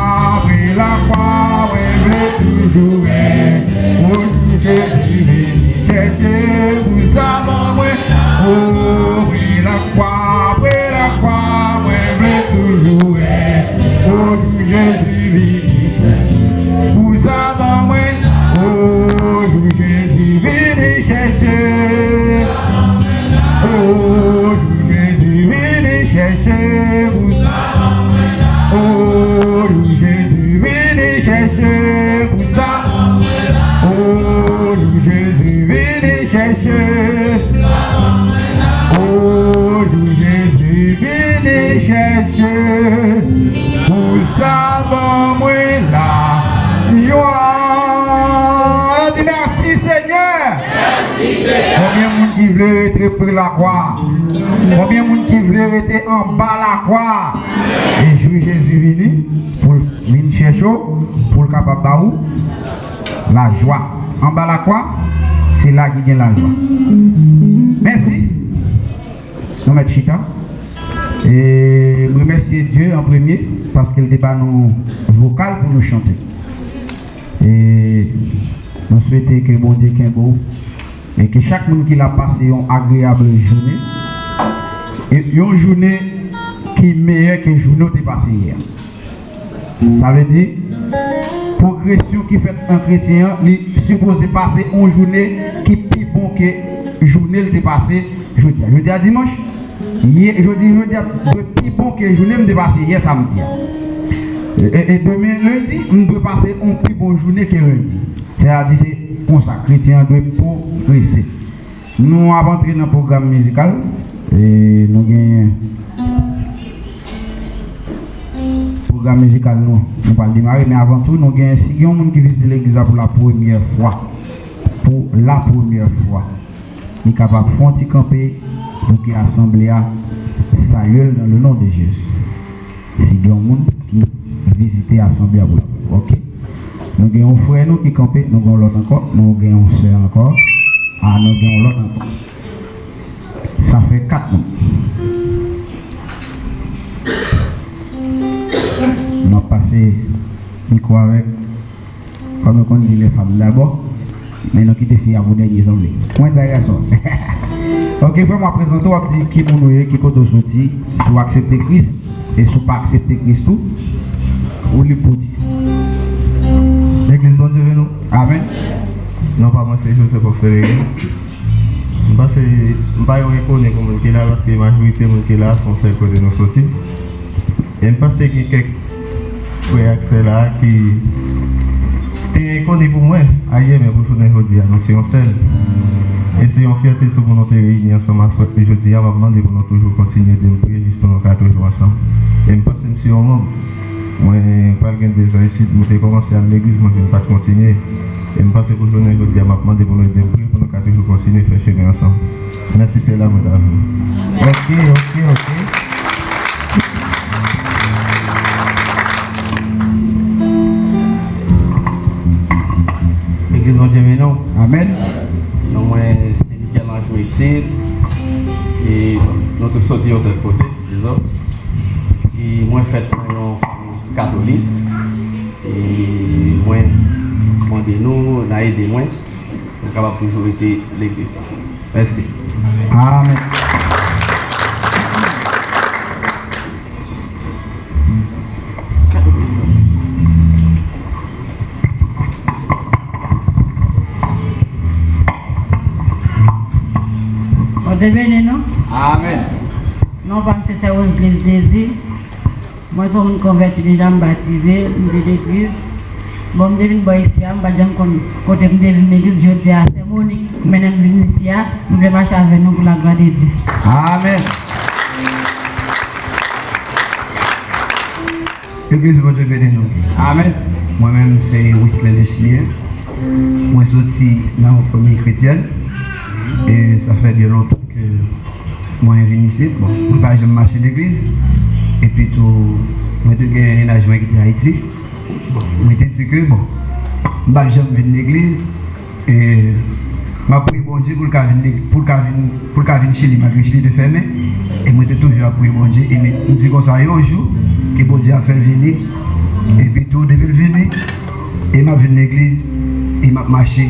pre lakwa, mwen vle toujou rete. O, jou Jezi vini chèche pou sa ban mwen. O, pre lakwa, pre lakwa, mwen vle toujou rete. O, jou Jezi vini chèche pou sa ban mwen. O, jou Jezi vini chèche. O, jou Jezi vini chèche pou sa ban mwen. O, jou Jezi vini chèche pou sa. O, jou Jezi vini chèche. O, jou Jezi vini chèche. Pou sa ban mwen lajwa. Di mèsi, Senyè. Konbyen moun ki vle rete pre lakwa? Konbyen moun ki vle rete anba lakwa? E jou Jezi vini, pou l vin chèche w, pou l kapab ba ou lajwa. Anba lakwa, se la ki gen lajwa. Mèsi. Nou mèt chita. E m remèsye Dye an premye, paske l te ba nou vokal pou nou chante. E nou swete ke Bondye kenbe w e ke chak moun ki la pase yon agreyab jounen, e yon jounen ki meyè ke jounen w te pase yè a. Sa vle di, pwogresyon ki fèt an kretyen an, li sipoze pase yon jounen ki pi bon ke jounen l te pase jodi a. Jodi a dimanch, yè, jodi, jodi a dwe pi bon ke jounen m te pase yè samdi a. E, e, e demen lendi, m dwe pase yon pi bon jounen ke lendi. Sètadi se konsa, kretyen an dwe pwogrese. Nou ap antre nan pwogram mizikal. E nou gen pwogram mizikal nou, nou pral demare, men avan tou, nou gen, si gen yon moun ki vizite legliz la pou la premyè fwa, pou la premyè fwa, li kapab fè yon ti kanpe pou ke asanble a salye l dans le nom de Jésus. Si gen yon moun ki vizite asanble a pou la premyè fwa, oke. Nou gen yon frè nou ki kanpe, nou gen yon lòt ankò, nou gen yon sè ankò. A, nou gen yon lòt ankò. Sa fè kat moun. M ap pase mikwo avèk, kòm nou konn di, les femmes d'abord, men nou kite fi a pou dènye, sanble. Mwen bay gason. Oke, frè m, w ap prezante w, w ap di ki moun ou ye, ki kote w soti, si w aksepte Kris, e si w pa aksepte Kris tou, ou lib pou di. Legliz Bondye vre nou. Amèn. Non pa mwen, se Joseph Orphelin. M panse, m pa yon enkoni pou moun ki la, paske majorite moun ki la, se yon sèl kote nou soti. E m panse gen kèk frè ak sè la ki te enkoni pou mwen ayè, men pou jounen jodi a, nou se yon sèl. E se yon fyète tou pou nou te reyini ansanm aswè jodi a. M ap mande pou nou toujou kontinye ede m priye jis pou nou ka toujou ansanm. E m panse m se yon manm. Mwen pral gen dezan isit, mwen te kòmanse al legliz, mwen vin pa t kontinye. E m panse pou jounen jodi a, m ap mande pou nou ede m priye pou nou ka toujou kontinye fè chemen ansanm. Mèsi, se la mwen ta vle. Oke, oke, oke. Legliz Bondye beni w. Amèn. Non mwen se Michel-Ange Mexil. E nou tout soti yon sèl kote, dizon. E mwen fèt nan yon fanmi katolik. E mwen mande nou, n a ede mwen, pou m kapab toujou rete legliz la. Mèsi. Amèn. Bondye beni nou. Amèn. Non pa m se Sè Roselise Désir. Mwen se yon moun konvèti deja, m batize, m te legliz. Bon, m te vin bò isi a, m pa t janm konn kote m te vin legliz. Jodi a, Sè Monique mennen m vin isi a, m vle mache avè nou pou laglwa de Dye. Amèn. Legliz Bondye beni nou. Amèn. Mwen menm, se Wisley Lucie. Mwen soti nan yon fanmi kretyèn. E sa fè byen lontan ke mwen vin isit. Bon, mwen pa janm mache legliz. Epi tou, mwen te gen mennaj mwen ki te Ayiti. Mwen te di ke, bon, m p ap janm vin legliz, e m ap priye Bondye pou l ka vin, pou l ka vin, pou l ka vin Chili, malgre Chili te fèmen. E mwen te toujou ap priye Bondye, e m, m di konsa, yon jou, ke Bondye ap fè l vini, epi tou, depi l vini, e m ap vin legliz, e m ap mache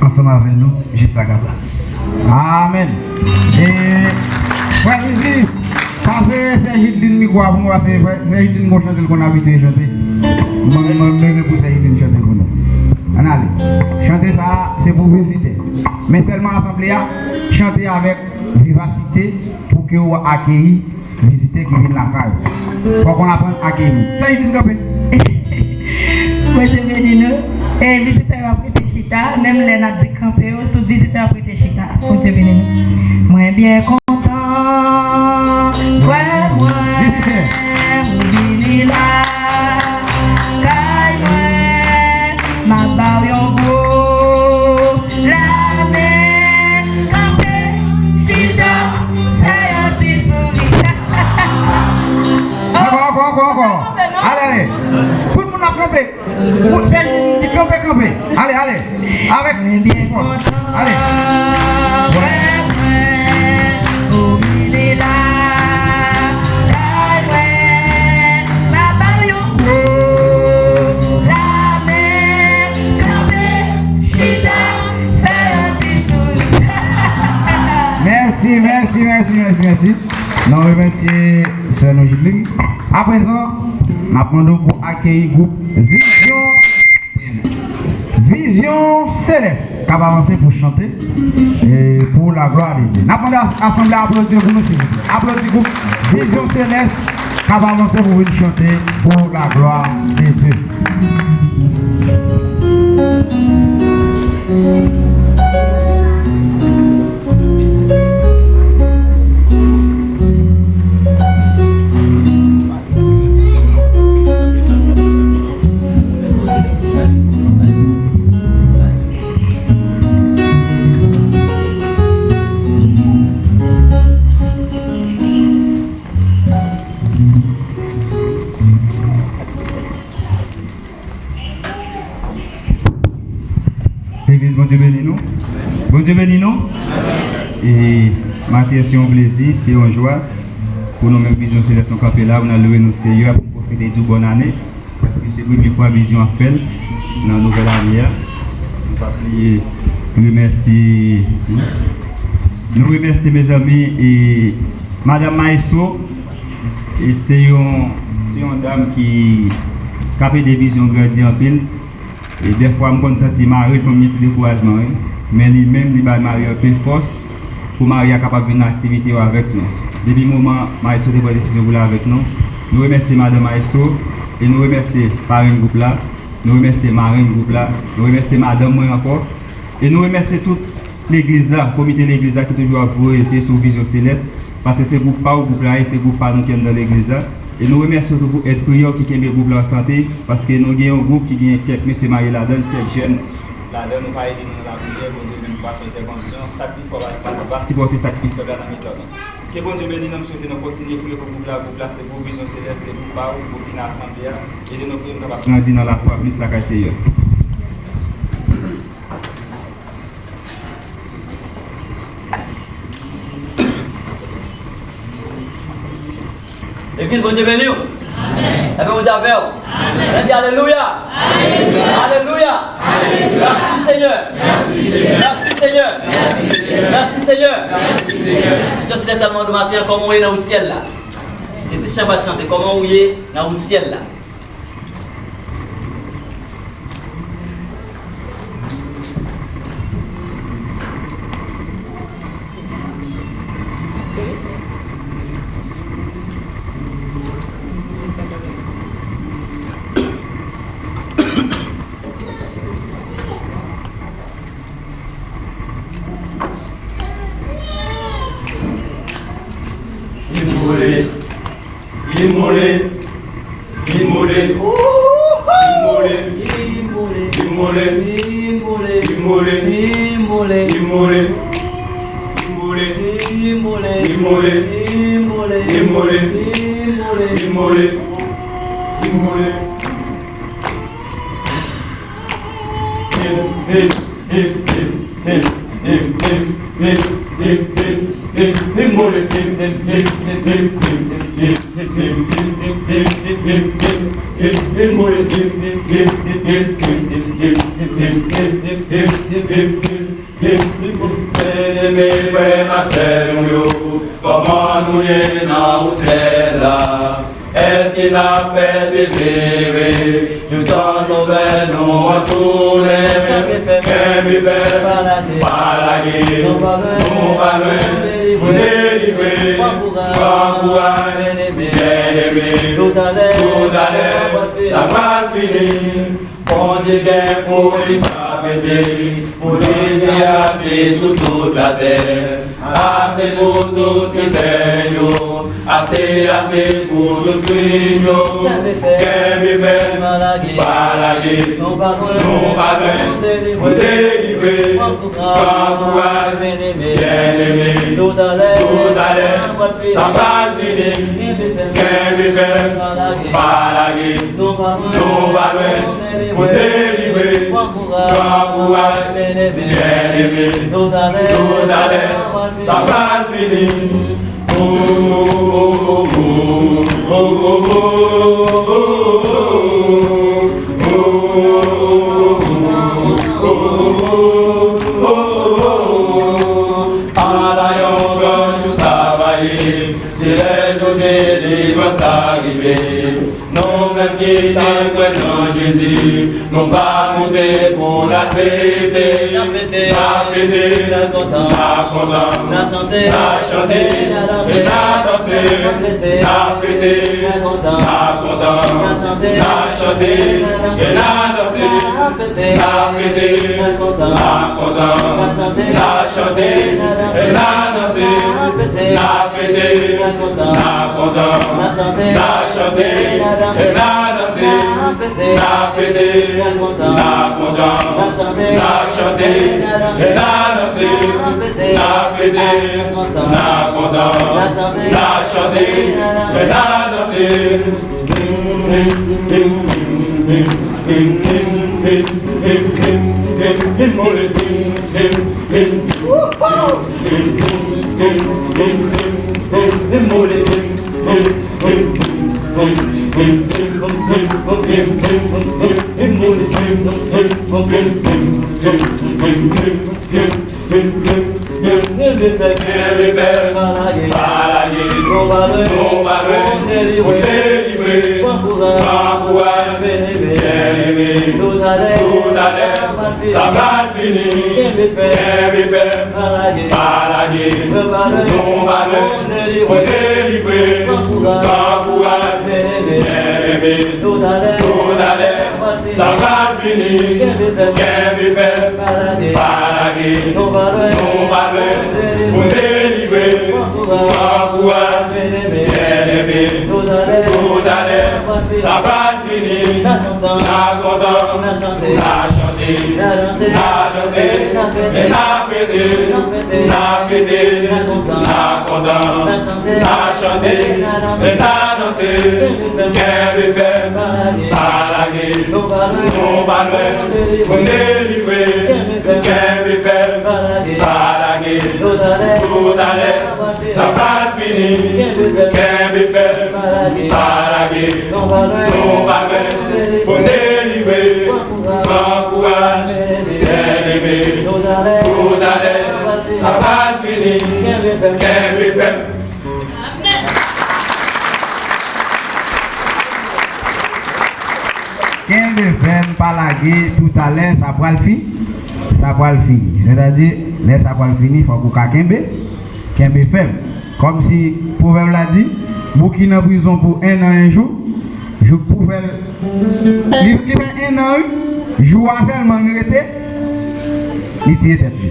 ansanm avè nou jis a gaba. Amèn. E, frè Isis, pase sè Jidlin mikwo a pou mwen, pase frè, sè Jidlin gon chante l konn abitye chante. Mwen, mwen, mwen bezwen pou sè Jidlin chante l pou nou. Ann ale. Chante sa a, se pou vizitè. Men sèlman asanble a, chante avèk vivasite pou ke w akeyi vizitè ki vin lakay ou. Fòk ou aprann akeyi moun. Sa vin kanpe. Bondye beni nou. E vizitè yo ap rete chita, menm lè n ap di kanpe yo, tout vizitè ap rete chita. Bondye beni nou. Mwen byen kontan wè mwen. Vizitè. Ou vini la. Kay mwen, m ap ba w yon gwo lamen. Kanpe, chita, fè yon ti souri. Ankò, ankò, ankò, ankò. Ale, ale. Tout moun ap kanpe. Ou, se kanpe, kanpe. Ale, ale. Avèk fòs. Ale. Mèsi, mèsi, mèsi, mèsi, mèsi. Nou remèsye sè nou Jidlin. Aprezan, n ap mande w pou akeyi gwoup Vizyon, Vizyon Selès k ap avanse pou chante, e, pour la gloire de Dieu. N ap mande as-, asanble a aplodi yo pou nou, silvouplè. Aplodi gwoup Vizyon Selès k ap avanse pou vin chante pour la gloire de Dieu. Legliz, Bondye beni nou. Bondye beni nou. E maten an, se yon plezi, se yon jwa pou nou menm Vizyon Selès nou kanpe la, pou n al lwe non Seyè a, pou n pwofite di w bòn ane, paske se premye fwa Vizyon ap fè l nan nouvèl ane a. Nou p ap bliye remèsye, nou remèsye, mezanmi, e Madanm Maestro, e se yon, se yon dam ki, k ap ede Vizyon grandi anpil. E dèfwa, m konn santi mari l konn gen ti dekourajman, wi. Men li menm, li bay mari anpil fòs pou mari a kapab vin nan aktivite yo avèk nou. Depi moman Maestro te pran desizyon pou l avèk nou, nou remèsye Madanm Maestro e nou remèsye parenn gwoup la, nou remèsye marenn gwoup la, nou remèsye madanm mwen ankò. E nou remèsye tout legliz la, komite legliz la ki toujou ap voye je sou Vizyon Selès, paske se gwoup pa w gwoup la ye, se gwoup pa nou ki anndan legliz la. E nou remèsye w tou pou èd priyè w ki kenbe gwoup la an sante, paske nou gen yon gwoup ki gen kèk mesye marye ladan l, kèk jèn ladan l, nou ka ede nou nan lapriyè, Bondye menm ki va fè entèvansyon, sa k pi fò va, va, va sipòte sa k pi fèb la nan mitan nou. Ke Bondye beni nou, m swete nou kontinye priye pou gwoup la, gwoup la se gwoup Vizyon Selès, se gwoup pa w, gwoup ki nan asanble a, ede nou pou nou kapab grandi nan lafwa plis lakay Seyè. Legliz, Bondye beni w. Amèn. Lapè Bondye avè w. Amèn. Ann di alelouya. Alelouya. Alelouya. Alelouya. Mèsi, Senyè. Mèsi, Senyè. Mèsi, Senyè. Mèsi, Senyè. Mèsi, Senyè. Vizyon Selès al mande w maten an, kòman w ye nan wout syèl la? Se ti chan w al chante, kòman w ye nan wout syèl la? Li mole, li mole, li mole, li mole, li mole, li mole, li mole, li mole, li mole, li mole, li mole, li mole, li mole, li mole, li mole, li mole. Byeneme frè m ak sè nou yo, kòman nou ye nan ou syèl la? Èske n ap pèsevere joutan Sovè nou an tounen? Kenbe fèm, pa lage, nou pa lwen, nou pa lwen pou delivre. Pran kouraj, byeneme, toutalè sa pral fini. Bondye gen pou li frape pi pou li di ase sou tout latè. Ase pou tout mizè yo, ase, ase pou tout krim yo. Kenbe fèm, pa lage, nou pa lwen pou delivre. Pran kouraj, byeneme, toutalè sa pral fini. Kenbe fèm, pa lage, nou pa lwen pou delivre. Pran kouraj, byeneme, toutalè sa pral fini. Ala yon gran jou sa va ye, se lè jou delivrans la rive. Nou menm ki te kwè nan Jezi, nou va moute pou n al fete. N a fete, n a kontan, n a kontan, n a chante, n a chante, e n a danse. N a fete, n a kontan, n a kontan, n a chante, n a chante, e n a danse. N a fete, n a kontan, n a kontan, n a chante, n a chante, e n a danse. N a fete, n a kontan, n a kontan, n a chante, n a chante, e n a danse. N a fete, n a kontan, n a kontan, n a chante, n a chante, e n a danse. N a fete, n a kontan, n a chante, n a chante, e n a danse. Kenbe fèm, pa lage, nou pa lwen, nou pa lwen pou delivre. Pran kouraj, byeneme, toutalè sa pral fini. Kenbe fèm, pa lage, nou pa lwen pou delivre. Pran kouraj, byeneme, toutalè sa pral fini. Kenbe fèm, pa lage, nou pa lwen pou delivre. Pran kouraj, byeneme, toutalè sa pral fini. N a kontan, n a chante, n a danse, e n a fete. N a fete, n a kontan, n a chante, e n a danse. Kenbe fèm, pa lage, nou pa lwen pou n delivre. Kenbe fèm, pa lage, toutalè sa pral fini. Kenbe fèm, pa lage, nou pa lwen pou n delivre. Pran kouraj, byeneme, toutalè sa pral fini. Kenbe fèm. Kenbe fèm, pa lage, toutalè sa pral fi, sa pral fini. Sètadi, lè sa pral fini, fòk ou ka kenbe, kenbe fèm. Kòmsi pwovèb la di, bouki nan prizon pou en an, en jou, jouk pou fè l, li, li fè en an, wi, jou a sèlman li rete, li tiye tèt li.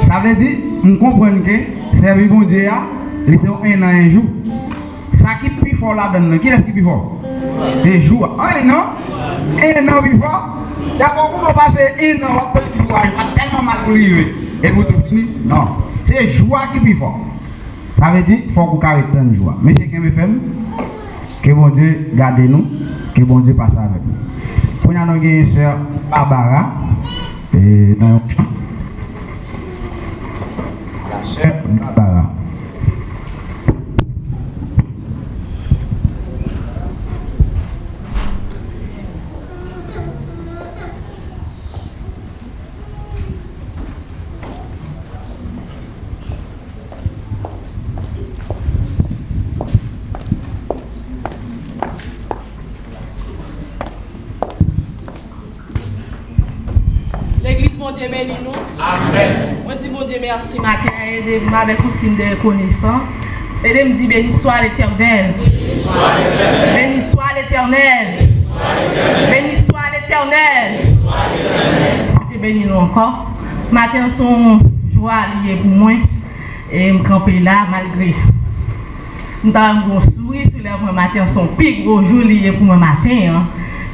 Sa vle di, m konprann ke sèvi Bondye a, li se yon en an, en jou. Sa ki pi fò ladann nan, kilès ki pi fò? Se jou a. An en an, en an pi fò. Dèfwa ou pase en an w ap tann jou a, jou a tèlman mal pou li rive. Epi w tou fini? Non. Se jou a ki pi fò. Sa vle di, fòk ou ka ret tann jou a. Mesye, kenbe fèm. Ke Bondye gade nou. Ke Bondye pase avèk nou. Kounye a nou genyen sè Barbara. E, nan yon chan, la sè Barbara. Legliz, Bondye beni nou. Amèn. Mwen di Bondye mèsi maten an, ede m avèk yon siy de rekonesans. Ede m di, Béni soit l'Éternel. Béni soit l'Éternel. Béni soit l'Éternel. Bondye beni nou ankò. Maten an se yon jwa li ye pou mwen. E m kanpe la malgre m ta renmen gen yon souri sou lèv mwen maten an, se yon pi gwo jou li ye pou mwen maten an.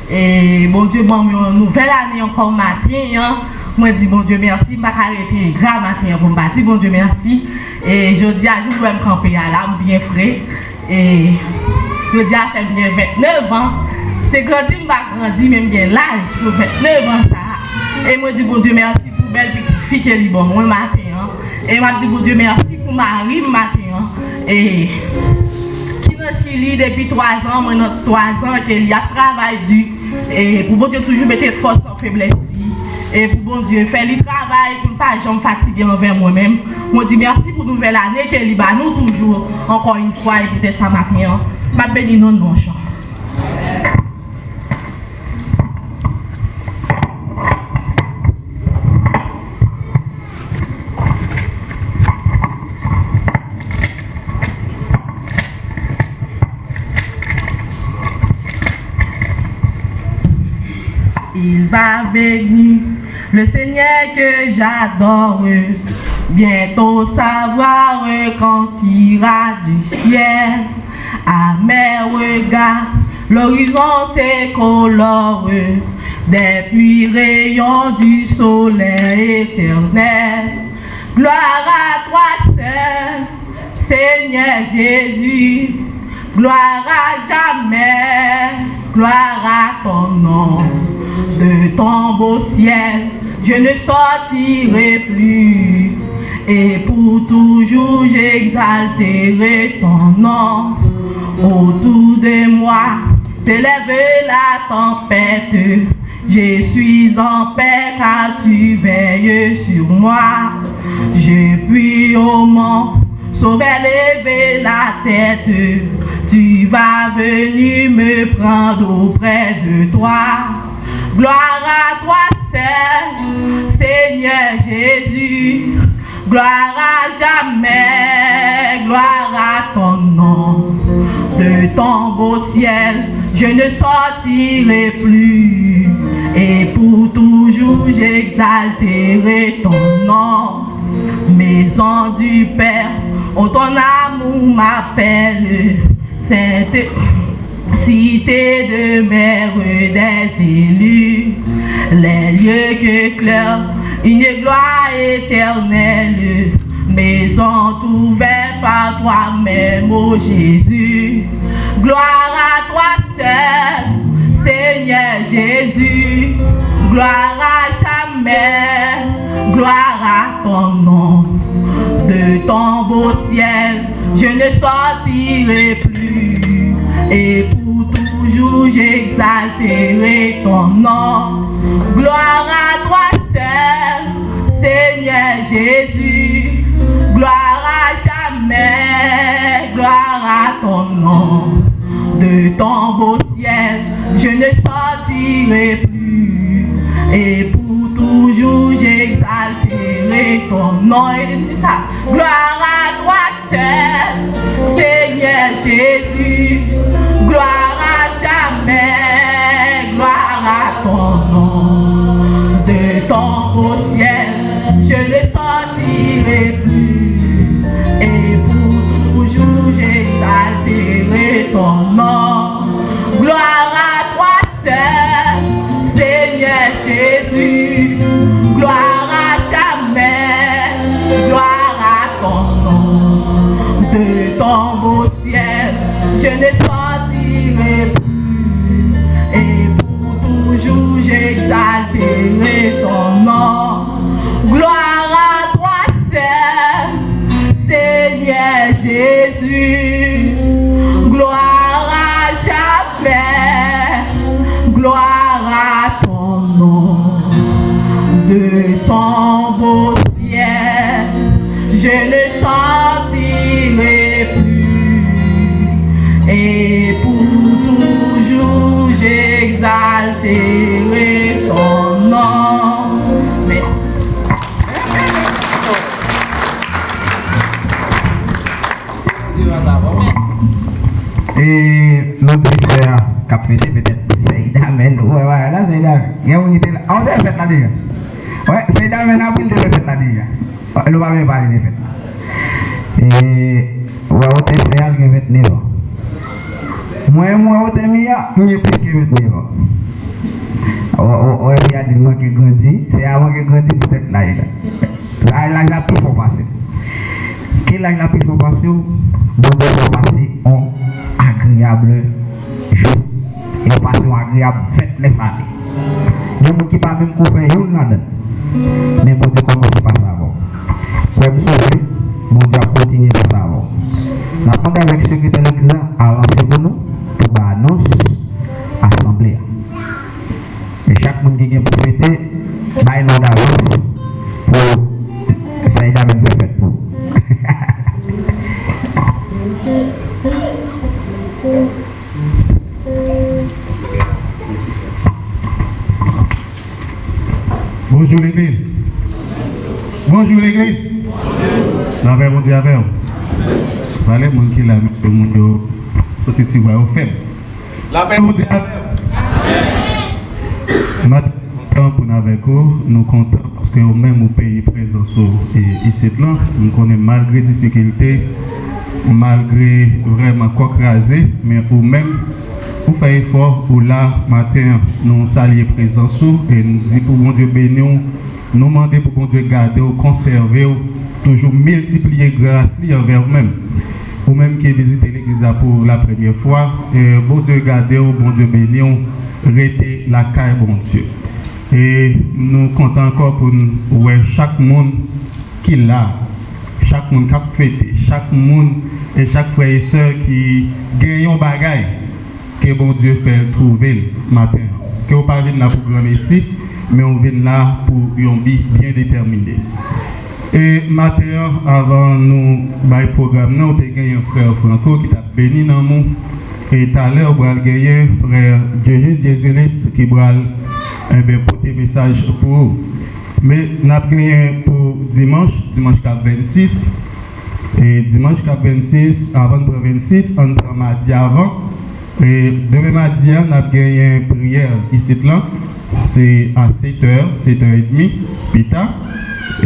E Bondye ban m yon nouvèl ane ankò maten an. Mwen di Bondye mèsi, m pa ka rete engra maten an pou m pa di Bondye mèsi. E jodi a, jou l wè m kanpe a la, m byen fre. E jodi a fè byen vennèf an. Se grandi m pa grandi, men m gen laj pou vennèf an sa a. E mwen di Bondye mèsi pou bèl pitit fi ke li ban mwen maten an. E m ap di Bondye mèsi pou mari m maten an. E ki nan Chili depi twa zan, mwen nan twa zan ke li ap travay di. E pou Bondye toujou mete fòs nan feblès li. E pou Bondye fè li travay pou l pa janm fatige anvè mwen menm. Mwen di mèsi pou nouvèl ane ke li ba nou toujou, ankò yon fwa, e poutèt sa maten an. M ap beni non l, non chan. Il va venir, le Seigneur que j'adore, bientôt savoir quand ira du ciel. À mes regards, l'horizon se colore des puits rayons du soleil éternel. Gloire à toi seul, Seigneur Jésus, gloire à jamais, gloire à ton nom. De ton beau ciel, je ne sortirai plus, et pour toujours j'exalterai ton nom. Autour de moi, s'élève la tempête, je suis en paix car tu veilles sur moi. Je puis au mon Sauveur, lever la tête, tu vas venir me prendre auprès de toi. Gloire à toi seul, Seigneur Jésus. Gloire à jamais, gloire à ton nom. De ton beau ciel, je ne sortirai plus, et pour toujours j'exalterai ton nom. Maison du Père, où ton amour m'appelle, sainte cité demeure des élus, les lieux que claire une gloire éternelle, maison ouverte par toi-même, ô Jésus. Gloire à toi seul, Seigneur Jésus, gloire à jamais, gloire à ton nom. De ton beau ciel, je ne sortirai plus, et pour toujours j'exalterai ton nom. Gloire à toi seul, Seigneur Jésus, gloire à jamais, gloire à ton nom. De ton beau ciel, je ne sortirai plus, et pour toujours j'exalterai ton nom. E li di sa, gloire à toi seul, Seigneur Jésus, gloire à jamais, gloire à ton nom. De ton beau ciel, je ne sortirai plus, et pour toujours j'exalterai ton nom. Gloire à toi seul, Seigneur Jésus, gloire à jamais, gloire à ton nom. De ton beau ciel, je ne sortirai plus, et pour toujours j'exalterai ton nom. Jésus, gloire à jamais, gloire à ton nom. De ton beau ciel, je ne sortirai plus. Et pour toujours, j'exalterai ton nom. Merci. E nou di sè a k ap fete, petèt sè Idamèn. Ou wè bagay la, sè Idamèn. Gen moun ki te la. A, ou te fè fèt la deja? Wè, sè Idamèn, April te fè fèt la deja. Nou pa menm pale de fèt la. E ou wè, ou te sè a, l gen vennèf an. Mwen, mwen, ou te mi a, m gen plis ke vennèf an. Ou wè, ou wè, fi a di l manke grandi. Sè a manke grandi poutèt laj la. Laj, laj la pi fò pase l. Ke laj la pi fò pase w, Bondye fè w pase yon agreyab jou. E w pase yon agreyab vennèf ane. Gen moun ki pa menm ko fè youn ladan l. Men Bondye kòmanse pase avè w. Frè m, sove, Bondye ap kontinye pase avè w. N ap mande avèk sekretè legliz la avanse pou nou, pou bay anons asanble a. E chak moun ki gen pou fete, bay non davans pou sè Idamèn fè fèt pou ou. Bonjou legliz. Bonjou legliz. Lapè Bondye avè w. Pale moun ki la, mesye, moun yo santi ti vwa yo fèb. Lapè Bondye avè w. Maten, nou kontan pou n avèk ou. Nou kontan paske ou menm ou peye prezans ou, e, isit lan. M konnen malgre difikilte, malgre vrèman kò kraze, men ou menm ou fè efò, ou la maten an. Nou salye prezans ou e n di pou Bondye beni w. Nou mande pou Bondye gade w, konsève w, toujou miltipliye gras li anvè w menm. Ou menm ki vizite legliz la pou la premyè fwa, e, Bondye gade w, Bondye beni w, rete lakay Bondye. E nou kontan ankò pou n wè chak moun ki la, chak moun k ap fete, chak moun e chak frè e sè ki gen yon bagay, ke Bondye fè l twouve l maten an. Ke w pa vin la pou granmesi, men w vin la pou yon bi byen detèmine. E maten an, avan nou bay pwogram nan, ou te genyen frè Franco ki t ap beni nanm ou. E talè, ou pral genyen frè Dieujus Diezulis ki pral, enben, pote mesaj pou ou. Men n ap genyen pou dimanch, dimanch k ap vennsis. E dimanch k ap vennsis, avan n pran vennsis, ann pran madi avan. E demen madi a, n ap genyen priyè isit lan. Se a sèt è, sèt è edmi, pita.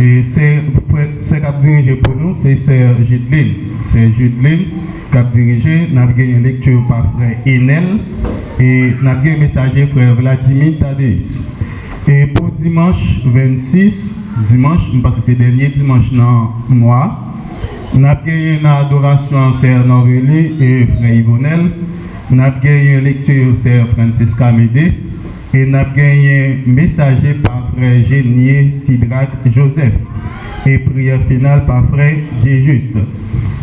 E sè, frè, sè k ap dirije pou nou, se sè Judeline. Sè Judeline k ap dirije, n ap genyen lekti pa frè Enel. E n ap genyen mesaje frè Vladimir Tadeus. E pou dimanch vennsis, dimanch, m panse se dènye dimanch nan mwa, n ap genyen nan adorasyon sè Norveli e frè Yvonel, n ap genyen lekti sè Francisca Mede, e n ap genyen mesaje pa frè Genie Sidrak Joseph, e priyè final pa frè Diejuste.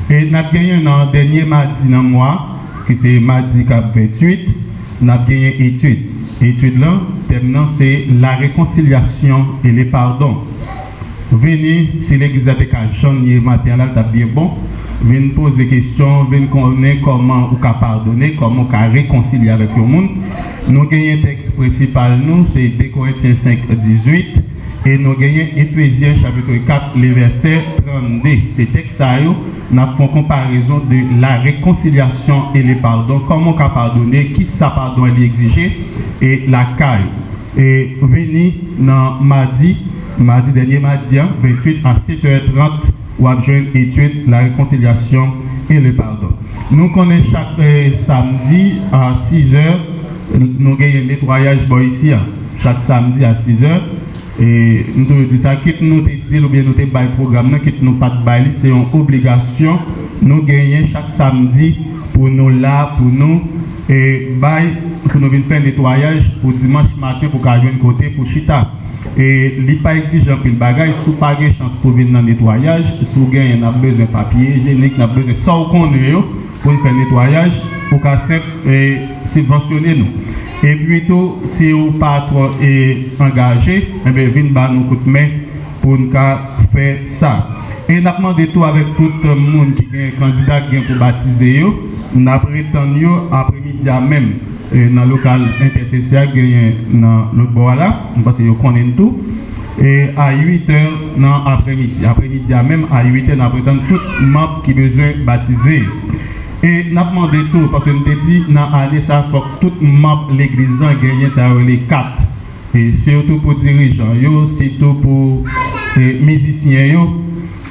E n ap genyen nan dènye madi nan mwa, ki se madi k ap venntuit, n ap genyen etid. Etid lan, tèm nan se La réconciliation et le pardon. Vini, si legliz la te ka jan l ye maten an la, l t ap byen bon. Vin poze kesyon, vin konnen kòman ou ka padone, kòman ou ka rekonsilye avèk yon moun. Nou genyen tèks prensipal nou, se de Korentyen senk dizuit, e nou genyen Efezyen chapit kat, le vèsè trannde. Se tèks sa yo, n ap fè yon konparezon de la réconciliation et le pardon. Kòman w ka padone, kisa padon an li egzije, e lakay ou. E vini nan madi, madi, dènye madi an, venntuit a sèt è trant, w ap jwenn etid La réconciliation et le pardon. Nou konnen chak, eh, samdi a sis è, nou genyen netwayaj bò isi a. Chak samdi a sis è, e m toujou di sa, kit nou te di l oubyen nou te bay pwogram nan, kit nou pa t bay li, se yon obligasyon nou genyen chak samdi pou nou la, pou nou, e, bay, pou nou vin fè netwayaj pou dimanch maten pou ka jwenn kote pou chita. E li pa egzije anpil bagay, si w pa gen chans pou vin nan netwayaj, si w genyen, n ap bezwen papye ijyenik, n ap bezwen sa w konnen yo pou n fè netwayaj, ou ka senp e, sibvansyone nou. Epi tou, si w pa twò e, angaje, enben vin ba nou kout men pou n ka fè sa. E n ap mande tou avèk tout moun ki gen kandida ki gen pou batize yo, n ap ret tann yo apremidi a menm e, nan lokal entèsesè a k genyen nan lòt bò a la. M panse yo konnen n tou. E a uit è nan apremidi. Apremidi a menm, a uit è, n ap ret tann tout manm ki bezwen batize yo. E n ap mande tou, paske m te di nan ane sa a, fòk tout manm legliz lan genyen sa yo rele kat. E sitou pou dirijan yo, sitou pou e, mizisyen yo.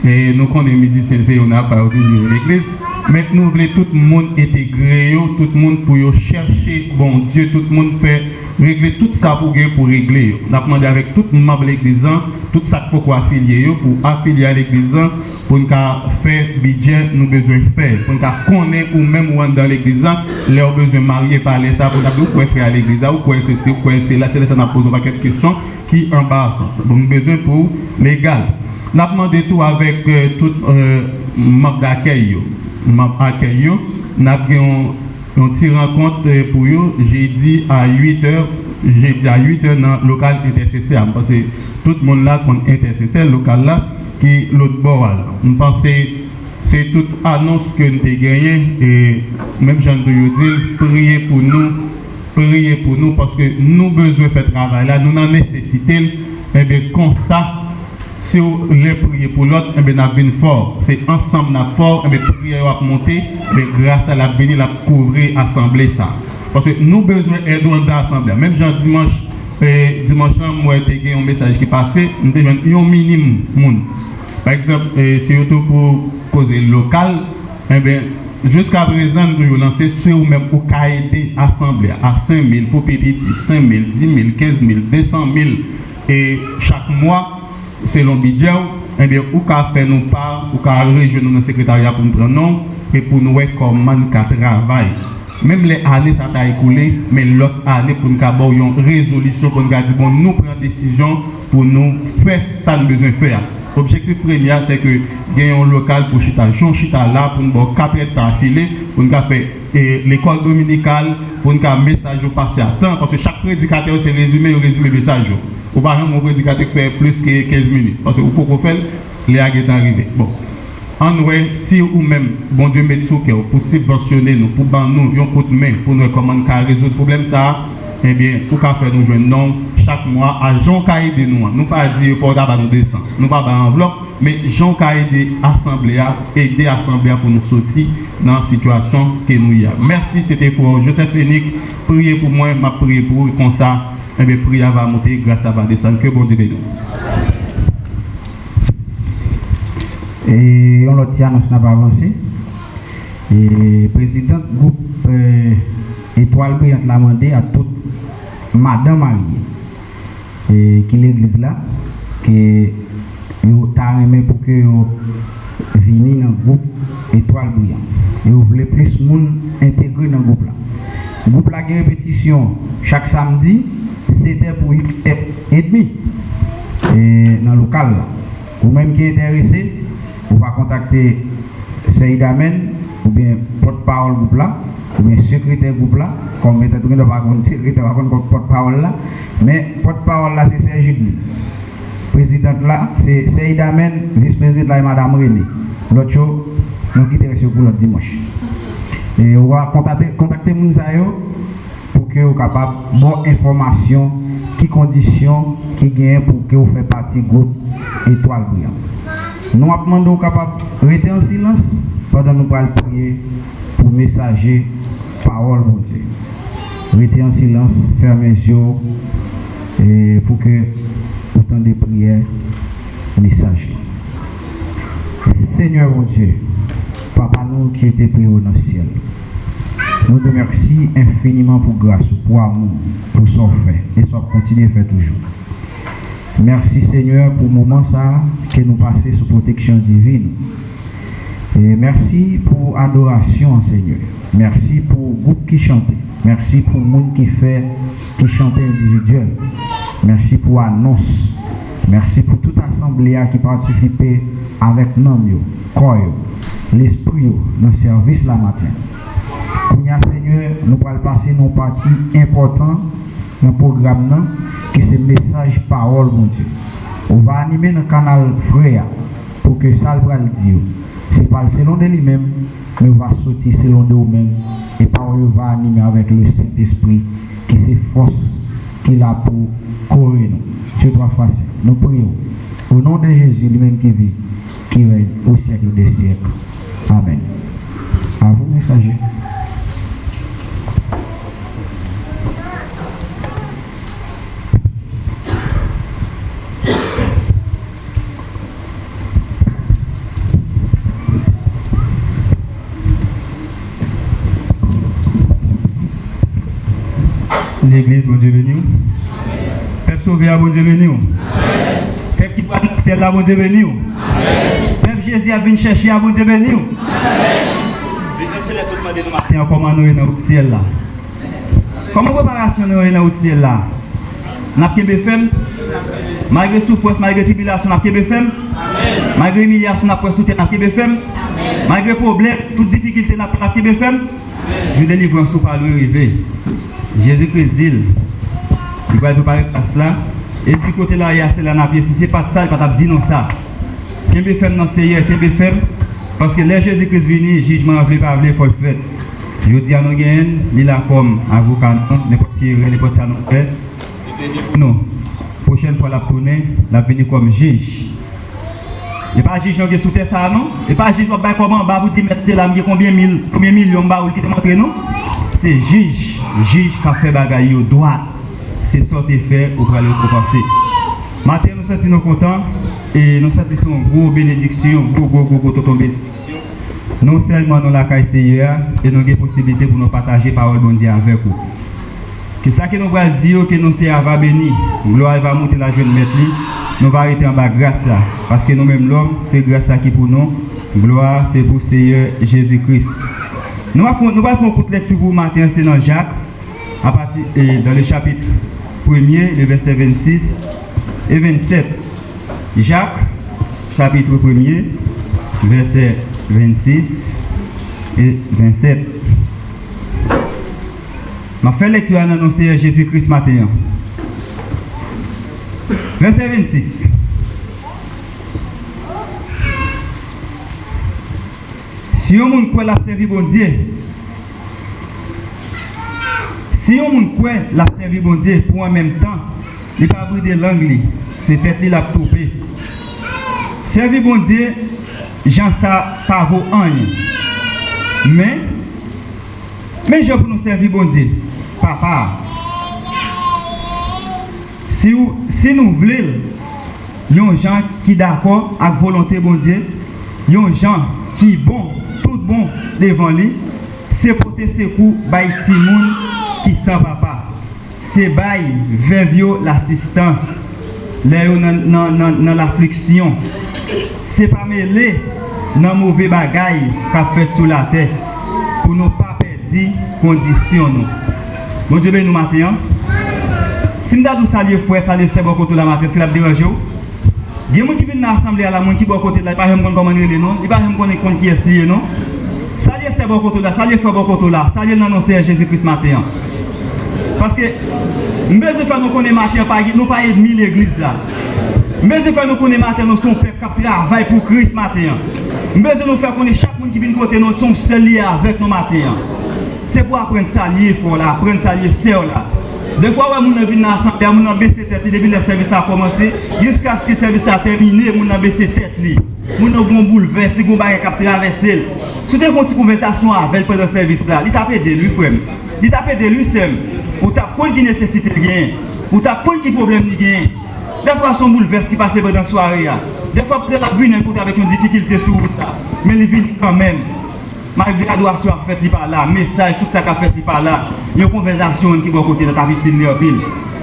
E nou konnen mizisyen se yo n ap ba yo toujou yo legliz. Men nou vle tout moun entegre yo, tout moun pou yo chèche Bondye, tout moun fè regle tout sa pou gen pou regle yo. N ap mande avèk tout manm legliz lan, tout sa k poko afilye yo, pou afilye a legliz lan, pou n ka fè bidjè nou bezwen fè, pou n ka konnen ou menm ou anndan legliz lan, lè w bezwen marye pa lè sa, pou n ap di ou kwè frè a legliz la, ou kwè sesi, ou kwè sela, se lè sa n ap poze yon pakèt kesyon ki anbasan. Donk, nou bezwen pou legal. N ap mande tou avèk e, tout e, manm dakèy yo, manm akèy yo, n ap gen yon, yon ti rankont e, pou yo jedi a uit è, jedi a uit è nan lokal entèsesè a. M panse tout moun la konn entèsesè lokal la ki lòt bò a la. M panse se tout anons ke n te genyen e menm jan n toujou di l, priye pou nou, priye pou nou, paske nou bezwen fè travay la, nou nan nesesite l. Enben, konsa, si w lè priye pou lòt, enben, n ap vin fò. Se ansanm n ap fò, enben, priyè yo ap monte, enben, gras la, l ap vini, l ap kouvri asanble sa. Paske nou bezwen èd ou anndan asanble a. Menm jan dimanch, e, dimanch lan, m wè te gen yon mesaj ki pase, m te jwenn yon minim moun. Pa egzanp, e, sitou pou koze lokal, enben, jiskaprezan, nou yo lanse, si ou menm ou ka ede asanble a, a senk mil pou pi piti, senk mil, di mil, kenz mil, de san mil, e chak mwa, selon bidjè w, enben, ou ka fè nou pa, ou ka rejwenn nou nan sekretarya pou n pran non w, e pou n wè kòman n ka travay. Menm lè ane sa ta ekoule, men lòt ane pou n ka ba w yon rezolisyon, pou n ka di, bon, nou pran desizyon pou nou fè sa n bezwen fè a. Objektif premye a, se ke gen yon lokal pou chita. Jan w chita la, pou n ba w kat èdtan afile, pou n ka fè e, lekòl dominikal, pou n ka mesaj yo pase a tan, paske chak predikatè yo se rezime, yo rezime mesaj yo. Ou pa janm wè yon predikatè k fè plis ke kenz minit, paske ou poko fè l, lè a gentan rive. Bon, ann wè si ou menm, Bondye met sou kè w pou sibvansyone nou, pou ban nou yon kout men, pou n wè kòman n ka rezoud pwoblèm sa a, ebyen, ou ka fè nou jwenn non w chak mwa, a jan w ka ede nou an. Nou pa di fò w ta ba nou de san, nou pa bay anvlòp, men jan w ka ede asanble a, ede asanble a pou nou soti nan sitiyasyon ke nou ye a. Mèsi, se te frè w Joseph Enik. Priye pou mwen, m ap priye pou ou, konsa, enben, priyè a va monte, gras la va desann. Ke Bondye beni w. E yon lòt ti anons n ap avanse. E prezidant gwoup, e, Etwal Briyant la mande a tout madan marye e, ki legliz la, ke yo ta renmen pou ke yo vini nan gwoup Etwal Briyan. Yo vle plis moun entegre nan gwoup la. Gwoup la gen repetisyon chak samdi, sèt è pou uit è edmi, e, nan lokal la. Ou menm ki enterese, ou va kontakte Sè Idamèn, oubyen pòtpawòl gwoup la, oubyen sekretè gwoup la, kòm entèt ou gendwa pa konn sekretè, pa konn pòtpawòl la, men pòtpawòl la se Sè Jidli. Prezidant la se Sè Idamèn, vis prezidant la e Madanm Rene. Lòt yo, nou kite rès yo pou lòt dimanch. E ou va kontakte, kontakte moun sa yo, pou ke yo kapab ba w enfòmasyon ki kondisyon ki genyen pou ke w fè pati gwoup Etwal Briyan. Nou ap mande w kapab rete an silans pandan nou pral priye pou mesaje pawòl Bondye. Rete an silans, fèmen zye w, e pou ke ou tande priyè mesaje. Senyè Bondye, Papa nou ki te pi wo nan syèl, nou di w mèsi enfiniman pou gras ou, pou amou w, pou sa w fè e sa w ap kontinye fè toujou. Mèsi, Senyè, pou moman sa a ke nou pase sou pwoteksyon divin ou. E mèsi pou adorasyon an, Senyè. Mèsi pou gwoup ki chante. Mèsi pou moun ki fè, ki chante endividyèl. Mèsi pou anons. Mèsi pou tout asanble a ki patisipe avèk nanm yo, kò yo, lespri yo nan sèvis la maten. Kounye a, Senyè, nou pral pase nan yon pati enpòtan nan pwogram nan, ki se mesaj pawòl Bondye. Ou va anime nan kanal frè a, pou ke sa l pral di yo, se pa l selon de li menm, men yo va soti selon de ou menm, e pawòl yo va anime avèk le Sentespri, ki se fòs ki la pou kore nou. Dieu trois fois saint. Nou priye w. O non de Jezi, li menm ki viv, ki règne au siècle des siècles. Amèn. A vous, mesaje. Legliz, Bondye beni w. Pèp sove a, Bondye beni w. Pèp ki pral nan syèl la, Bondye beni w. Pèp Jezi ap vin chèche a, Bondye beni w. Vizyon selès yo mande nou maten an, kòman nou ye nan wout syèl la? Kòman preparasyon nou ye nan wout syèl la? N ap kenbe fèm? Malgre soufrans, malgre tribilasyon, n ap kenbe fèm? Malgre imilyasyon n ap pran sou tè, n ap kenbe fèm? Malgre pwoblèm, tout difikilte n ap pran, n ap kenbe fèm? Jou delivrans ou pa lwen rive. Jezi Kris di l, li pral prepare plas la, e l di kote l ye a, se la n ap ye. Si se pa t sa, li pa t ap di nou sa. Kenbe fèm nan Seyè, kenbe fèm, paske lè Jezi Kris vini, jijman an vle pa vle, fò l fèt. Jodi a nou genyen l, li la kòm avoka nou, nenpòt ti erè, nenpòt sa nou fè, li plede pou nou. Pwochèn fwa l ap tounen, l ap vini kòm jij. E pa jij w gen sou tè sa a non. E pa jij w ap bay kòb anba pou di mèt te la, m gen konbyen mil, konbyen milyon m ba ou l kite m antre non. Se jij, jij k ap fè bagay yo dwat. Se sa w te fè, ou pral rekonpanse. Maten nou santi nou kontan, e nou santi se yon gwo benediksyon, yon gwo, gwo, gwo, gwo tonton benediksyon. Non sèlman nou lakay Seyè a, e nou gen posiblite pou nou pataje pawòl Bondye avèk ou. Ke sa ke nou pral di yo, ke non Seyè a va beni, glwa va moute la jwenn mèt li, nou va rete anba gras la, paske nou menm lòm, se gras la ki pou nou, glwa se pou Seyè Jezi Kris. Nou va fè, nou va fè yon kout lekti pou maten an, se nan Jak, à partir, et dans le chapitre premier, le verset vingt-six et vingt-sept. Jak, chapit premye, vèsè vennsis e vennsèt. M ap fè lekti a nan non Seyè Jezi Kris maten an. Vèsè vennsis. Si yon moun kwè l ap sèvi Bondye, si yon moun kwè l ap sèvi Bondye pou an menm tan, li pa bride lang li, se tèt li l ap toupe. Sèvi Bondye jan sa pa vo anyen. Men, men jan pou nou sèvi Bondye, Papa a. Si w, si nou vle l yon jan ki dakò ak volonte Bondye, yon jan ki bon, tout bon devan li, se pote sekou bay timoun ki san papa. Se bay vèv yo lasistans lè yo nan, nan, nan, nan lafliksyon. Se pa mele nan move bagay k ap fèt sou latè pou nou pa pèdi kondisyon nou. Bondye beni nou maten an. Si m ta di w salye frè, salye sè bò kote w la maten, si l ap deranje w? Gen moun ki vin nan asanble a la, moun ki bò kote l la, li pa janm konn kòman l rele non, li pa janm konnen konn kiyès li ye non. Salye sè bò kote w la, salye frè bò kote w la, salye l nan non Seyè Jezi Kris maten an. Paske m bezwen fè nou konnen maten an, pa gen, nou pa ènmi legliz la. M bezwen fè nou konnen maten an, nou se yon pèp k ap travay pou Kris maten an. M bezwen nou fè konnen chak moun ki vin kote nou, se yon sèl li ye avèk nou maten an. Se pou aprann salye frè w la, aprann salye sè w la. Defwa w wè moun nan vin nan asanble a, moun nan bese tèt li depi lè sèvis la kòmanse, jiskaske sèvis la tèmine, moun nan bese tèt li. Moun nan gon boulvès, li gon bagay k ap travèse l. Si w te fè yon ti konvèsasyon avè l pandan sèvis la, li t ap ede l wi frè m. Li t ap ede l wi sè m. Ou t ap konn ki nesesite l genyen. Ou t ap konn ki pwoblèm li genyen. Defwa se yon boulvès ki pase pandan sware a. Defwa poutèt l ap vini an kontre avèk yon difikilte sou wout la. Men li vini kanmenm. Malgre adorasyon ap fèt, li pa la, mesaj, tout sa k ap fèt, li pa la. Yon konvèsasyon menm ki bò kote l la t ap itil li anpil.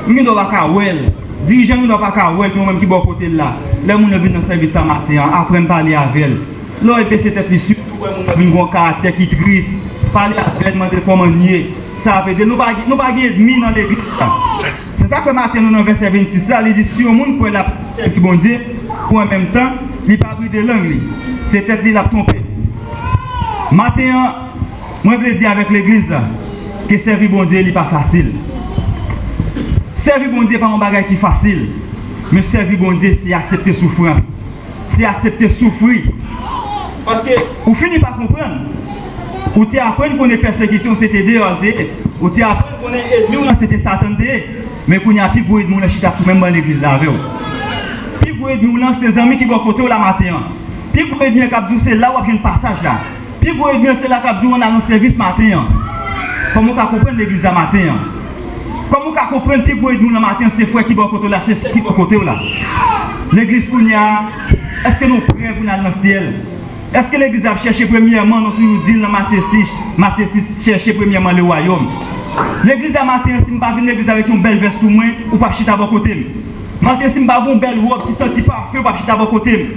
M gen dwa pa ka wè l. Dirijan gen dwa pa ka wè l, men ou menm ki bò kote l la. Lè moun nan vin nan sèvis la maten an, aprann pale avè l. Lè w bese tèt li, sitou wè moun nan vin gen yon karaktè ki tris, pale avè l, mande l kòman l ye. Sa ap ede l. Nou pa, nou pa gen ènmi nan legliz la. Se Sa k fè maten nou nan vèsè vennsis la, li di, si yon moun kwè l ap sèvi Bondye, pou an menm tan, li pa bride lang li, se tèt li l ap twonpe. Maten an, mwen vle di avèk legliz la, ke sèvi Bondye, li pa fasil. Sèvi Bondye pa yon bagay ki fasil, men sèvi Bondye, se aksepte soufrans. Se aksepte soufri. Paske ou fini pa konprann. Ou te aprann konnen pèsekisyon se te deyò l te ye. Ou te aprann konnen ènmi w lan se te Satan te ye. Men kounye a, pi gwo ènmi w lan chita sou menm ban legliz la avè w. Pi gwo ènmi w lan se zanmi ki bò kote w la maten an. Pi gwo ènmi an k ap di w se la w ap jwenn pasaj la. Pi gwo ènmi an se la k ap di w ann al nan sèvis maten an. Kòman w ka konprann legliz la maten an? Kòman w ka konprann pi gwo ènmi w lan maten an se frè ki bò kote w la, se sè ki bò kote w la? Legliz kounye a, èske nou prè pou n al nan syèl? Èske legliz la ap chèche premyèman, nou toujou di l nan Matye sis, Matye sis, chèche premyèman le wayòm? Legliz la maten an, si m pa vin legliz avèk yon bèl vès sou mwen, ou p ap chita bò kote m. Maten, si m pa gen yon bèl wòb ki santi pafen, ou p ap chita bò kote m.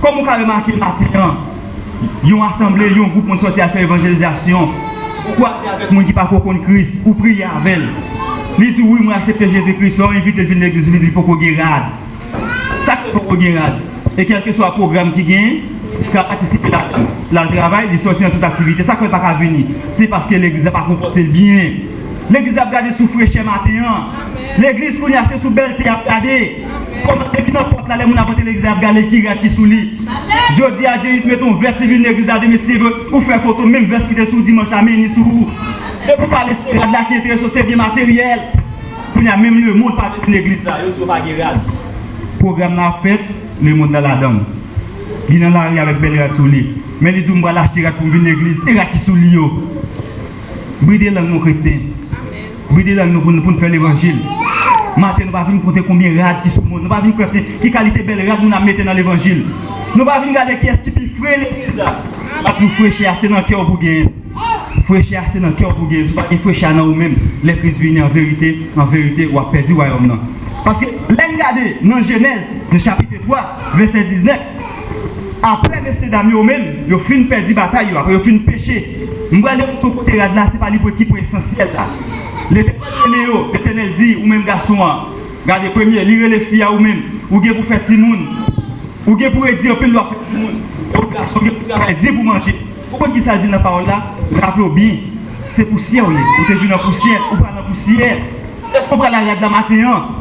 Kòm ou ka remake maten an, yon asanble, yon gwoup moun sòti al fè evanjelizasyon, ou kwaze avèk moun ki pako konn Kris, ou priye avè l. Li di w, wi, mwen aksepte Jezi Kris, lè w envite l vin legliz, li di l poko gen rad. Sa k fè poko gen rad? E kèlkeswa pwogram ki genyen, li ka patisipe ladan l. L al travay, li sòti nan tout aktivite. Sa k fè l pa ka vini? Se paske legliz la pa konpòte l byen. Legliz ap gade sou frechè maten an. Legliz kounye a se sou bèlte y ap gade. Kòman depi nan pòt la lè moun ap antre legliz la y ap gade ki rad ki sou li. Jodi a Djeyis mete yon vès li vin legliz la demen si vre ou fè foto menm vès ki te sou dimanch la men ni sou ou. Depi w pale se rad la ki enterese w se byen materyèl. Kounye a menm lemonn pa vle vin legliz la yo di yo pa gen rad. Pwogram la ap fèt, lemonn nan ladan l. Li nan lari avèk bèl rad sou li. Men li di w m pral achte rad pou m vin legliz. E rad ki sou li yo? Bride lang nou kretyen. Bride lang nou pou n, pou n fè levanjil. Maten nou pa vin konte konbyen rad ki sou moun. Nou pa vin konte ki kalite bèl rad moun ap mete nan levanjil. Nou pa vin gade kiyès ki pi fre legliz la. M ap di w frechè a se nan kè w pou genyen l. Frechè a se nan kè w pou genyen l. Si w pa gen frechè a nan ou menm, lè Kris vini an verite, an verite w ap pèdi wayòm nan. Paske lè n gade nan Jenèz, nan chapit twa, vèsè diznèf, Apre mesyedam yo menm, yo fin pèdi batay yo, apre yo fin peche. M prale montre w kote rad la, se pa li pwen ki pwen esansyèl la. Letènèl rele yo, Letènèl di, ou menm gason an, gade premye, li rele fi a ou menm, ou gen pou fè timoun, ou gen pou redi anpil lè w ap fè timoun, e ou gason, ou gen pou travay di pou manje. Ou konn ki sa l di nan pawòl la? Raple w byen, se pousyè w ye, ou te vin nan pousyè, ou pral nan pousyè. Èske w pral al rad la maten an?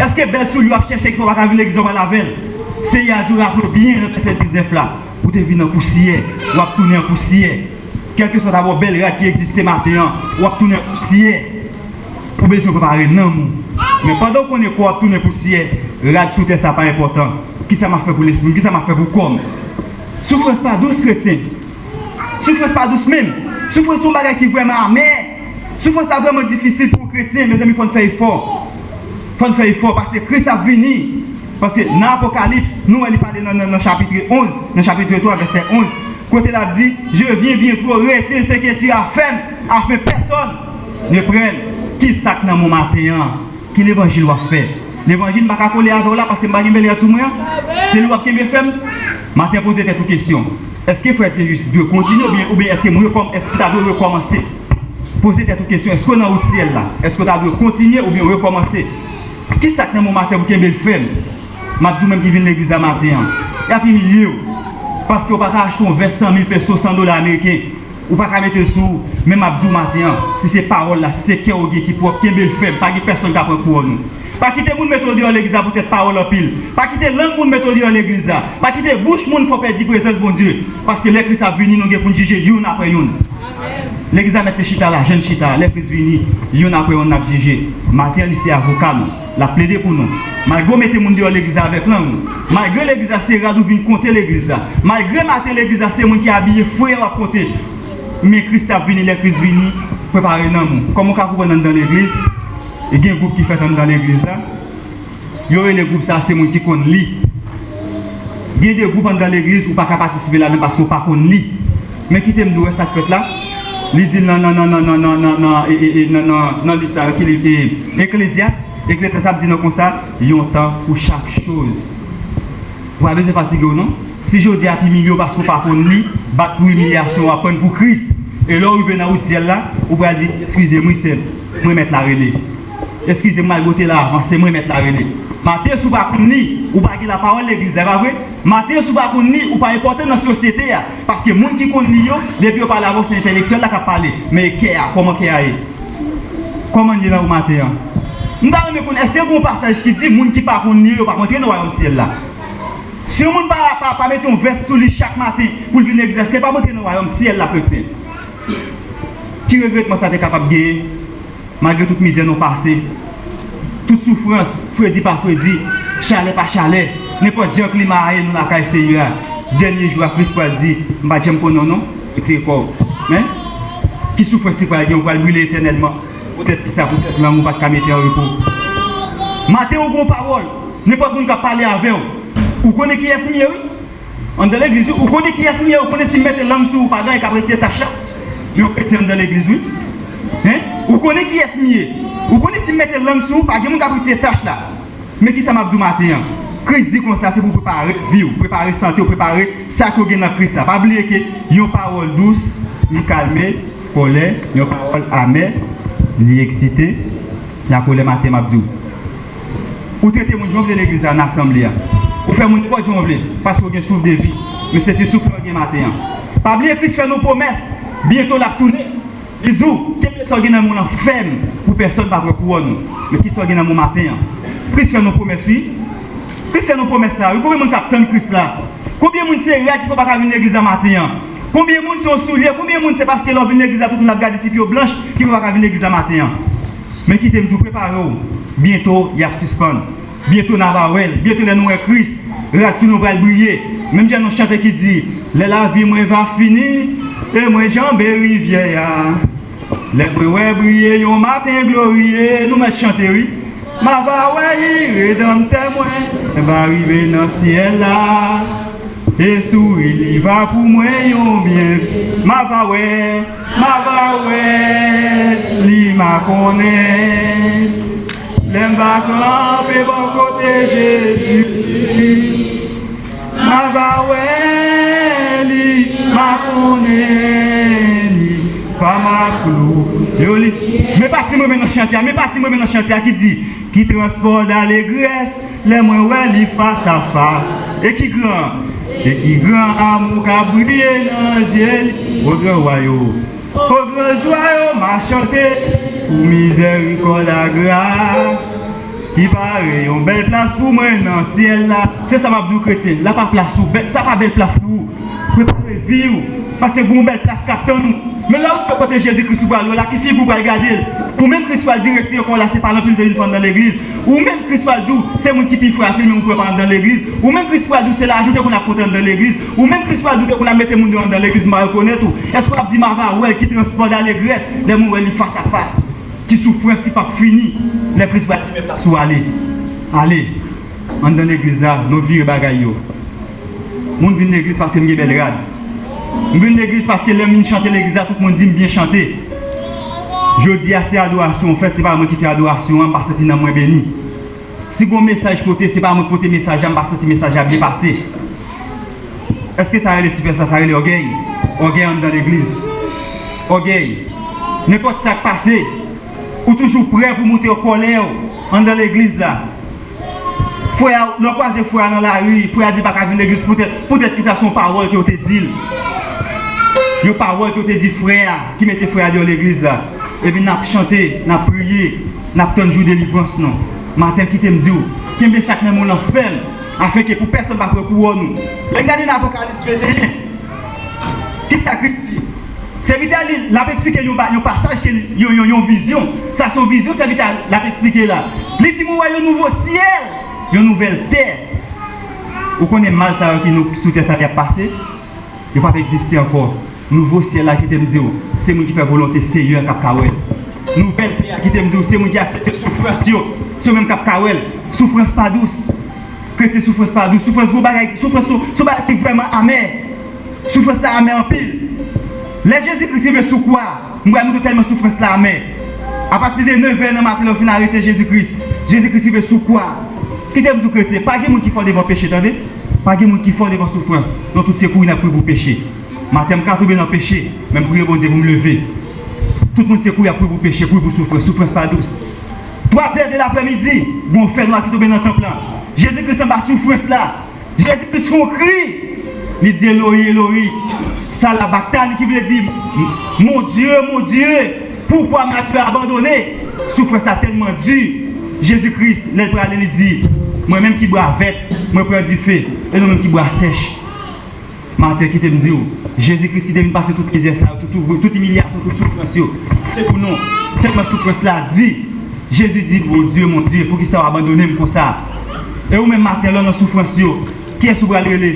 Èske bèl soulye w ap chèche ki fè w pa ka vin legliz la w pral avè l? Seyè a di w raple w byen nan vèsè diznèf la, ou te vin an pousyè, w ap tounen an pousyè. Kèlkeswa ta ba w bèl rad ki egziste maten an, w ap tounen an pousyè. Ou bezwen prepare nanm ou. Men pandan w konnen kò w ap tounen pousyè, rad sou tè sa pa enpòtan. Kisa m ap fè pou lespri m? Kisa m ap fè pou kò m? Soufrans pa dous, kretyen. Soufrans pa dous menm. Soufrans se yon bagay ki vrèman amè. Soufrans la vrèman difisil pou yon kretyen, mezanmi, fò n fè efò. Fò n fè efò, paske Kris ap vini. Paske nan Apokalips, nou wè li pale nan, nan, nan chapit onz, nan chapit twa, vèsè onz, kote l ap di, Je viens bientôt, retiens ce que tu as ferme, afin personne ne prenne. Kisa k nan men w maten an? Ki levanjil w ap fè? Levanjil m pa ka kole avè w la paske m pa gen bèl rad sou mwen an? Se li w ap kenbe fèm? Maten poze tèt ou kesyon. Èske frè Djeyis dwe kontinye oubyen, oubyen èske m rekòm-, èske m ta dwe rekòmanse? Poze tèt ou kesyon, èske w nan wout syèl la? Èske w ta dwe kontinye oubyen rekòmanse? Kisa k nan men w maten pou kenbe l fèm? M ap di w menm ki vin legliz la maten an. Y ap imilye w. Paske w pa ka achte yon vès san mil peso, san dola ameriken. Ou pa ka mete l sou ou. Men m ap di w maten an, si se pawòl la, si se kè w gen ki pwòp, kenbe l fèm. Pa gen pèsonn k ap pran kouwòn ou. Pa kite moun mete w deyò legliz la poutèt pawòl anpil. Pa kite lang moun mete w deyò legliz la. Pa kite bouch moun fè w pèdi prezans Bondye. Paske lè Kris ap vini, nou gen pou n jije youn apre youn. Legliz la mèt te chita la, jan n chita a. Lè Kris vini, youn apre youn n ap jije. Maten an, li se avoka nou. L ap plede pou nou. Malgre w mete moun deyò legliz la avèk lang ou, malgre legliz la se rad ou vin konte legliz la, malgre maten legliz la se moun ki abiye fre w ap konte, men Kris ap vini, lè Kris vini, prepare nanm ou. Kòman w ka konprann anndan legliz, e gen gwoup ki fèt anndan legliz la, yo rele gwoup sa a se moun ki konn li. Gen de gwoup anndan legliz ou pa ka patisipe ladan paske w pa konn li. Men kite m di w wè sa k fèt la. Li di nan, nan, nan, nan, nan, nan, nan, e, e, e, nan, nan, nan liv sa yo, ki liv, e, Eklezyas, Eklezyas ap di nou konsa, yon tan pou chak choz. Ou pa bezwen fatige w non. Si jodi a ap imilye w paske w pa konn li, bat pou imilyasyon w ap pran pou Kris. E lè w rive nan wout syèl la, ou pral di, eskize m wi sè m, mwen mèt la rele. Eskize m, m al bwote la avan, se mwen mèt la rele. Maten, si w pa konn li, ou pa gen lapawòl legliz la, e pa vre? Maten, si w pa konn li, ou pa enpòtan nan sosyete a. Paske moun ki konn li yo, depi yo pale avè w, se entèlektyèl la k ap pale. Men e kè a, kòman kè a ye? Kòman l ye nan ou maten an? M ta renmen konn, èske gen yon pasaj ki di moun ki pa konn li yo, yo p ap antre nan wayòm syèl la? Si yon moun pa, pa, pa mete yon vès sou li chak maten pou l vin legliz, èske l p ap antre nan wayòm syèl la, kretyen? Ki regretman sa te kapab genyen? Malgre tout mizè nou pase, tout soufrans, fredi pa fredi, chalè pa chalè, nenpòt jan klima a ye, nou lakay Seyè a. Dènye jou a, Kris pral di, "M pa t janm konnen w non, retire kò w." Men, ki soufrans li pral gen? Ou pral brile etènèlman. Poutèt kisa? Poutèt lang ou pa t ka mete an repo. Maten ou gen yon pawòl, nenpòt moun k ap pale avè w, ou konnen kiyès m ye, wi. Anndan legliz, wi. Ou konnen kiyès m ye, ou konnen si m mete lang sou ou, pa gen anyen k ap retire tach la. Men yon kretyen anndan legliz, wi. Hen? Ou konnen kiyès m ye. Ou konnen si m mete lang sou ou, pa gen moun k ap retire tach la. Men kisa m ap di w maten an? Kris di konsa, se pou w prepare vi w, prepare sante w, prepare sa ke w gen nan Kris la. Pa bliye ke yon pawòl dous, li kalme kòlè, yon pawòl amè, li eksite lakolè. Maten m ap di w, ou trete moun jan w vle legliz la, nan asanble a. Ou fè moun nenpòt jan w vle, paske w gen souf de vi. Men se ti souf la w gen maten an. Pa bliye Kris fè nou pwomès, byento l ap tounen. Li di w, kenbe sa w gen nan men w lan fèm, pou pèsonn pa pran kouwòn ou. Men kisa w gen nan men w maten an? Kris fè nou pwomès, wi. Kris fè nou pwomès sa, wi. Konbyen moun k ap tann Kris la? Konbyen moun se rad ki fè w pa ka vin legliz la maten an? Konbyen moun se yon soulye? Konbyen moun se paske lè w vin legliz la, tout moun ap gade ti pye w blanch, ki fè w pa ka vin legliz la maten an? Men kite m di w, prepare w. Byento, y ap sispann. Byento n a va wè l. Byento lè nou wè Kris, rad sou nou pral briye. Menm jan yon chante ki di, "Lè lavi mwen va fini, e mwen janbe rivyè a. Lè mwen wè briye yon maten gloriye." Nou mèt chante, wi. M a va wè li, Redanmtè mwen, m va rive nan syèl la. E souri li va pou mwen yon byen. M a va wè, m a va wè li, m a konnen. Lè m va kanpe bò kote Jezi, m a va wè li, m a konnen li. Pa m a klou yo li. Men pati m renmen nan chante a, men pati m renmen nan chante a ki di, ki transpò dalegrès, lè mwen wè li fas a fas. E ki gran, e ki gran amou k ap briye nan zye li. O gran wa yo, o gran jwa yo, m a chante pou mizèrikòd a gras ki pare yon bèl plas pou mwen nan syèl la. Se sa m ap di w, kretyen, la pa plas ou, bèl, sa pa bèl plas pou ou. Prepare vi w, paske gen yon bèl plas k ap tann ou. Men lè ou rive kote Jezi Kris ou pral wè la, ki figi w pral gade l? Ou menm Kris pral di, retire kò w la, se pa lanpil ou te vin fè anndan legliz. Ou menm Kris pral di w, se moun ki pi frajil menm ou pran pa anndan legliz. Ou menm Kris pral di w, se lajan ou te konn ap pote anndan legliz. Ou menm Kris pral di w, te konn ap mete moun deyò anndan legliz, m pa rekonèt ou. Èske w ap di m a va wè l, ki transpò dalegrès, lè m wè li fas a fas? Ki soufrans ki p ap fini, lè Kris pral di, men plas ou, ale. Ale. Anndan legliz la, nou vire bagay yo. Moun vin legliz paske m gen bèl rad. M vin legliz paske lè m vin chante legliz la, tout moun di m byen chante. Jodi a, se adorasyon w fèt, se pa mwen ki fè adorasyon an, m pa santi nanm mwen beni. Si gon mesaj pote, se pa mwen ki pote mesaj la, m pa santi mesaj la byen pase. Èske sa rele sipè sa? Sa rele ògèy. Ògèy anndan legliz. Ògèy. Nenpòt sa k pase, ou toujou prè pou montre kòlè w anndan legliz la. Frè a, lè w kwaze frè a nan lari, frè a di pa ka vin legliz poutèt, poutèt kisa? Se yon pawòl ke w te di l. Yon pawòl ke w te di frè a, ki mete frè a deyò legliz la. Epi n ap chante, n ap priye, n ap tann jou delivrans nou. Maten, kite m di w, kenbe sa k nan men w lan fèm, afenke pou pèsonn pa pran kouwòn ou. Lè n gade nan Apokalips venteyen, kisa Kris di? Sèvitè li, l ap eksplike yon ba-, yon pasaj ke li, yon, yon, yon vizyon. Sa se yon vizyon sèvitè l ap eksplike la. Li di, mwen wè yon nouvo syèl, yon nouvèl tè. Ou konnen mal sa yo ki nou, sou tè sa y ap pase? Yo p ap egziste ankò. Nouvo syèl la, kite m di w, se moun ki fè volonte Seyè a k ap ka wè l. Nouvèl tè a, kite m di w, se moun ki aksepte soufrans yo, se yo menm k ap ka wè l. Soufrans pa dous. Kretyen, soufrans pa dous. Soufrans gon bagay, soufrans se, se yon bagay ki vrèman amè. Soufrans la amè anpil. Lè Jezi Kris rive sou kwa, m pral montre w tèlman soufrans la amè. Apati de nevè nan maten, lè yo fin arete Jezi Kris, Jezi Kris rive sou kwa. Kite m di w, kretyen, pa gen moun ki fò devan peche, tande. Pa gen moun ki fò devan soufrans. Nou tout se kouri n ap kouri pou peche. Maten m ka tonbe nan peche, men m priye Bondye pou m leve. Tout moun se kouri ap kouri pou peche, kouri pou soufrans. Soufrans pa dous. Twa zè de laprèmidi, gen yon fènwa ki tonbe nan tanp lan. Jezi Kris anba soufrans la. Jezi Kris fè yon kri. Li di, Eloyi, Eloyi, salabaktan, ki vle di, Mon Dye, Mon Dye, poukwa m'as-tu abandonné? Soufrans la tèlman di. Jezi Kris, lè l prale, li di, Mwen menm ki bwa vèt, mwen pran dife, e nou menm ki bwa sèch. Maten, kite m di w, Jezi Kris ki te vin pase tout mizè sa yo, tout, tout, tout imilyasyon, tout soufrans yo, se pou nou. Tèlman soufrans la di, Jezi di, Mon Dye, Mon Dye, poukisa w abandone m konsa? E ou menm maten, lè w nan soufrans yo, kiyès ou pral rele?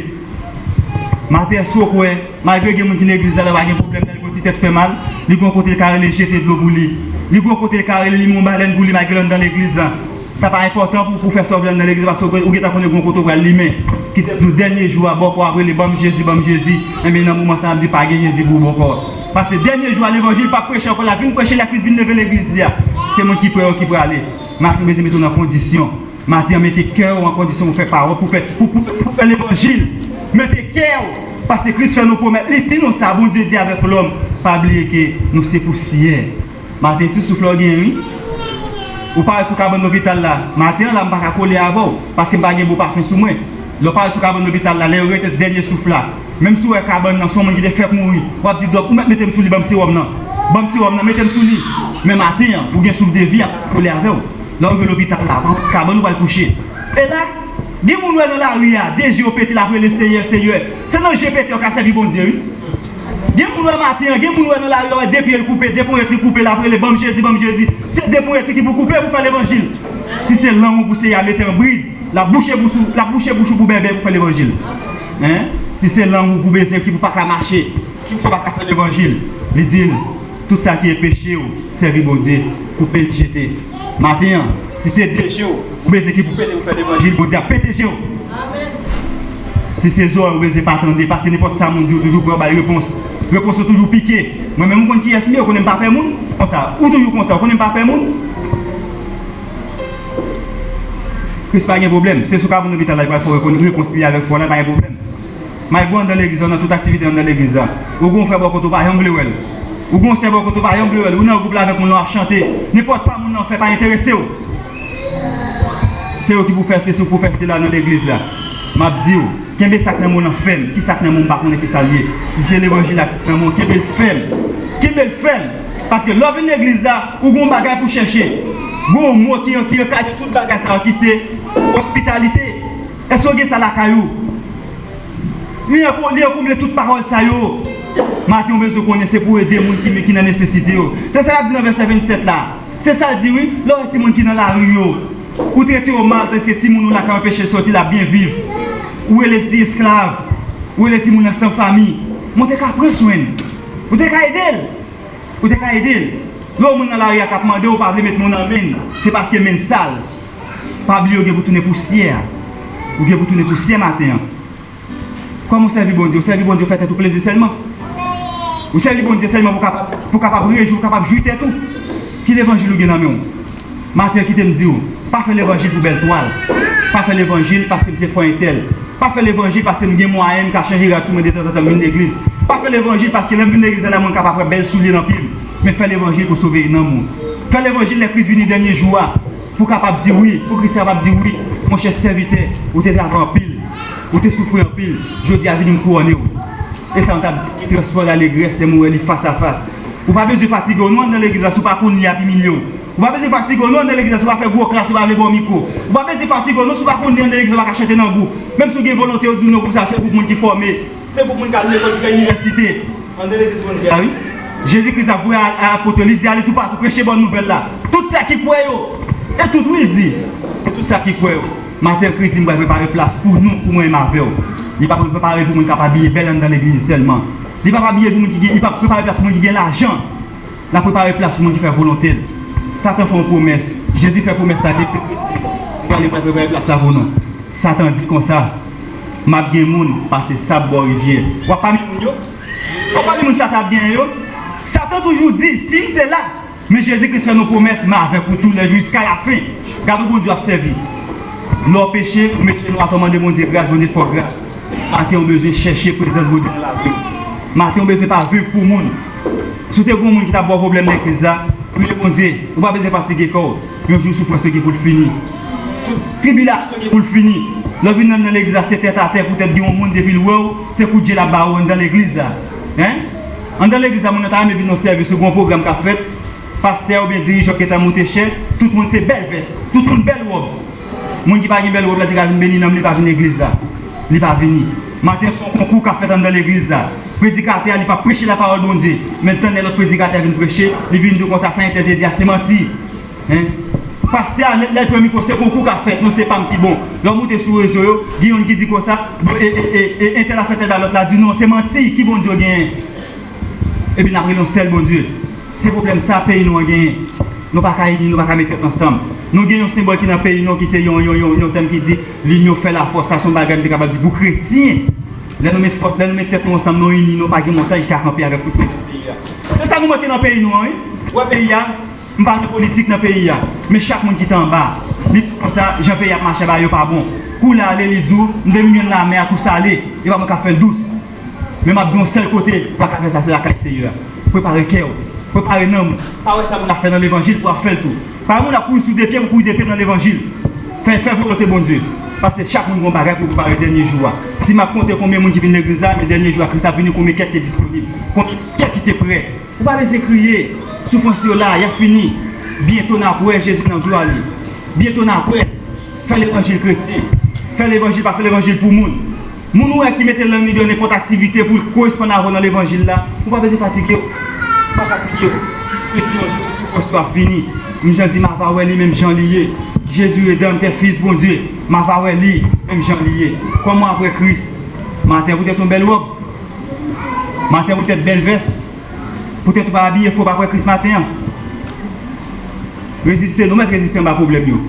Maten, èske w kwè, malgre gen moun ki legliz la, lè pa gen pwoblèm, lè l gen yon ti tèt fè mal, li gen yon kote l ka rele jete dlo pou li. Li gen yon kote l ka rele limen yon balèn pou li, malgre l anndan legliz la. Sa pa enpòtan pou, pou fè sa w vle anndan legliz, paske ou, ou gentan konnen gon kote w pral limen. Kite m di w, dènye jou a, bòkò ap rele, Ban m Jezi, ban m Jezi. Enben, nan moman sa a, ap di, Pa gen Jezi pou ou bòkò. Paske dènye jou a, levanjil p ap preche ankò, l ap vin preche lè Kris vin leve legliz li a. Se moun ki prè yo ki prale. Maten, m bezwen mete w nan kondisyon. Maten an, mete kè w an kondisyon pou fè pawòl, pou fè, pou, pou, pou fè levanjil. Mete kè w, paske Kris fè nou pwomèt. Li di nou sa, Bondye di avèk lòm, pa bliye ke nou se pousyè. Maten, ti souf la w genyen, wi. Ou parèt sou kabann lopital la. Maten an la, m pa ka kole avè w, paske m pa gen bon pafen sou mwen. Lè w parèt sou kabann lopital la, lè yo rete dènye souf la, menm si w wè kabann nan, se yon moun ki te fèk mouri, w ap di, Dòk, ou mèt mete m sou li, ban m sewòm nan. Ban m sewòm nan, mete m sou li. Men maten an, ou gen souf de vi ap kole avè w. Lè w rive lopital la, pa yon ti kabann ou pral kouche. E la, gen moun w wè nan lari a, de je yo pete, l ap rele, Seyè, Seyè. Se nan je pete yo ka sèvi Bondye, wi. Gen moun wè maten an, gen moun wè nan lari a, wè de pye l koupe, de ponyèt li koupe, l ap rele, Ban m Jezi, ban m Jezi. Se de ponyèt li ki pou koupe pou fè levanjil. Si se lang ou pou Seyè a mete an brid, l ap bouche bouch ou, l ap bouche bouch ou pou bèbè pou fè levanjil. Hein? Si se lang ou pou bezwen ki pou pa ka mache, ki pou fè pa ka fè levanjil, li di l, Tout sa ki e peche w, sèvi Bondye, koupe l, jete. Maten an, si se de je w ou bezwen ki pou pete pou fè levanjil, Bondye ap pete je w. Si se zòrèy ou bezwen pa tande, paske nenpòt sa moun di w toujou pran bay repons. Repons ou toujou pike. Mwen menm, ou konn kiyès m ye, ou konnen m pa pè moun. Konsa, ou toujou konsa, ou konnen m pa pè moun. Kris pa gen pwoblèm. Se sou kabann lopital la, li pral fè w rekonn repons li avèk fò la, pa gen pwoblèm. Malgre w anndan legliz la, w nan tout aktivite anndan legliz la. Ou gon frè bò kote w pa janm vle wè l. Ou gon sè bò kote w pa janm vle wè l. Ou nan gwoup la avèk moun nan w ap chante. Nenpòt pa moun nan fè pa enterese w. Se yo ki pou fè sesi, pou fè sela nan legliz la. M ap di w, kenbe sa k nan men w nan fèm. Kisa k nan men w m pa konnen kisa l ye. Si se levanjil la ki nan men w, kenbe l fèm. Kenbe l fèm. Paske lè w vin legliz la, ou gon bagay pou chèche. Gon mo ki, ki ankadre tout bagay sa yo ki se ospitalite. Èske w gen sa lakay ou? Li anko-, li ankonble tout pawòl sa yo. Maten w bezwen konnen se pou ede moun ki, ki nan nesesite yo. Se sa l ap di nan vèsè vennsèt la. Se sa l di wi, lè w wè timoun ki nan lari yo, ou trete yo mal, paske timoun ou la ka anpeche l soti, l ap byen viv. Ou rele ti esklav, ou rele timoun nan san fanmi. Men w te ka pran swen l. Ou te ka ede l. Ou te ka ede l. Lè w moun nan lari a k ap mande w, ou pa vle met men w nan men l, se paske men l sal. Pa bliye w gen pou tounen pousyè. Ou gen pou tounen pousyè maten an. Kòman w sèvi Bondye? Ou sèvi Bondye, ou fè tèt ou plezi sèlman? Ou sèvi Bondye sèlman pou kapab, pou kapab rejwi, pou kapab jwi tèt ou? Ki levanjil ou gen nan men w? Maten, kite m di w, pa fè levanjil pou bèl twal. Pa fè levanjil paske m se frè entèl. Pa fè levanjil paske m gen mwayen, m ka chanje rad sou mwen detanzantan m vin legliz. Pa fè levanjil paske lè m vin legliz la, lè moun kapab wè bèl soulye nan pye m. Men fè levanjil pou sove nanm ou. Fè levanjil lè Kris vini dènye jou a. Pou kapab di wi, pou Kris kapab di wi, monchè sèvitè, ou te travay anpil, ou te soufri anpil, jodi a vini m kouwone w. E sa nou t ap di, ki transpò lalegrès, lè m wè li fas a fas. Ou pa bezwen fatige w non anndan legliz la, si w pa konn li ap imilye w. Ou pa bezwen fatige w non anndan legliz la, si w pa fè gwo klas, si w pa vle ba w mikwo. Ou pa bezwen fatige w non, si w pa konn li anndan legliz la, w pa ka chante nan gwoup. Menm si w gen volonte, yo di w non gwoup sa, se gwoup moun ki fòme. Se gwoup moun k al lekòl, ki fè inivèsite. Anndan legliz Bondye a, wi. Jezi Kris ap voye a, a apot yo, li di, Ale toupatou, preche bòn nouvèl la. Tout sa ki kwè yo. E tout, wi, l di. Tout sa ki kwè yo. Maten, Kris di, M pral prepare plas pou nou, pou mwen menm avè w. Li pa prepare pou moun k ap abiye bèl anndan legliz sèlman. Li p ap abiye pou moun ki gen, li p ap prepare plas pou moun ki gen lajan. L ap prepare plas pou moun ki fè volonte l. Satan fè yon pwomès. Jezi fè pwomès la, li di, Kris di, M prale, m pral prepare plas la pou nou. Satan di konsa, M ap gen moun pase sab bò rivyè. W ap pami moun yo? W ap pami moun Satan ap genyen yo? Satan toujou di, Si m te la, men Jezi Kris fè nou pwomès, M avèk ou tou lè jou jiska lafen. Gade yon Bondye w ap sèvi. Lè w peche, ou met jenou atè, w mande Bondye gras, Bondye fè w gras. Maten, ou bezwen chèche prezans Bondye nan lavi w. Maten, ou bezwen pa viv pou moun. Si w te gen yon moun ki t ap ba w pwoblèm legliz la, priye Bondye. Ou pa bezwen fatige kò w. Yon jou soufrans yo gen pou l fini. Tout tribilasyon gen pou l fini. Lè w vin anndan legliz la, se tèt atè poutèt gen yon moun depi l wè w, se kout je l ap ba ou anndan legliz la. Hein? Anndan legliz la, moun nan ta renmen vin nan sèvis ou gen yon pwogram k ap fèt, pastè oubyen dirijan w gentan moute chè, tout moun se bèl vès, tout moun bèl wòb. Moun ki pa gen bèl wòb la te ka vin beni nanm li, pa vin legliz la. Li pa vini. Maten se yon konkou k ap fèt anndan legliz la. Predikatè a li p ap preche lapawòl Bondye, men l tande lòt predikatè vin preche, li vin di w konsa sa entèl te di a se manti. Hein? Pastè a lè, lè l pran mikwo se konkou k ap fèt, non se pa m ki bon. Lè w moute sou rezo yo, gen youn ki di konsa, bon, e, e, e, e entèl ap fè tèl bagay, lòt la di non se manti, ki Bondye w genyen? Epi n ap rele yon sèl Bondye. Se pwoblèm sa peyi nou an genyen. Nou pa ka ini, nou pa ka met tèt ansanm. Nou gen yon senbòl ki nan peyi nou ki se yon, yon, yon, yon tèm ki di, l'union fait la force. Sa se yon bagay m te kapab di pou kretyen. Lè nou met fòs, lè nou met tèt nou ansanm, nou ini, nou pa gen montay ki ka kanpe avèk tout prezans Seyè a. Se sa nou manke nan peyi nou an, wi. Ou wè peyi a, m pa nan politik nan peyi a, men chak moun ki te anba, li di w konsa, jan peyi ap mache aba yo pa bon. Kou l ale, li di w, m te vin jwenn lamè a tou sale, e pa mwen k ap fè l dous. Men m ap di w yon sèl kote, ou pa ka fè sa, se lakay Seyè a. Prepare kè w, prepare nanm ou. Pa wè sa moun ap fè nan levanjil pou w ap fè l tou. Pa wè moun ap kouri sou de pye pou kouri de pye nan levanjil. Fè, fè volonte Bondye. Paske chak moun gen yon bagay pou prepare dènye jou a. Si m ap konte konbyen moun ki vin legliz la, men dènye jou a Kris ap vini, konbyen kè ki te disponib, konbyen kè ki te prè. Ou pa bezwen kriye. Soufrans yo la, y ap fini. Byento n ap wè Jezi nan glwa li. Byento n ap wè. Fè levanjil kretyen. Fè levanjil, pa fè levanjil pou moun. Moun ou wè ki mete lang li deyò nenpòt aktivite pou l koresponn avè w nan levanjil la, ou pa bezwen fatige w. Pa fatige w. Kretyen, yon jou tout soufrans yo ap fini. M jan di m ava wè li menm jan li ye. Jezi redanmtè, Fis Bondye, m ava wè li menm jan li ye. Kòman w ap wè Kris? Maten poutèt yon bèl wòb. Maten poutèt bèl vès. Poutèt ou pa abiye fò, pa kwè Kris maten an. Reziste, nou mèt reziste anba pwoblèm yo.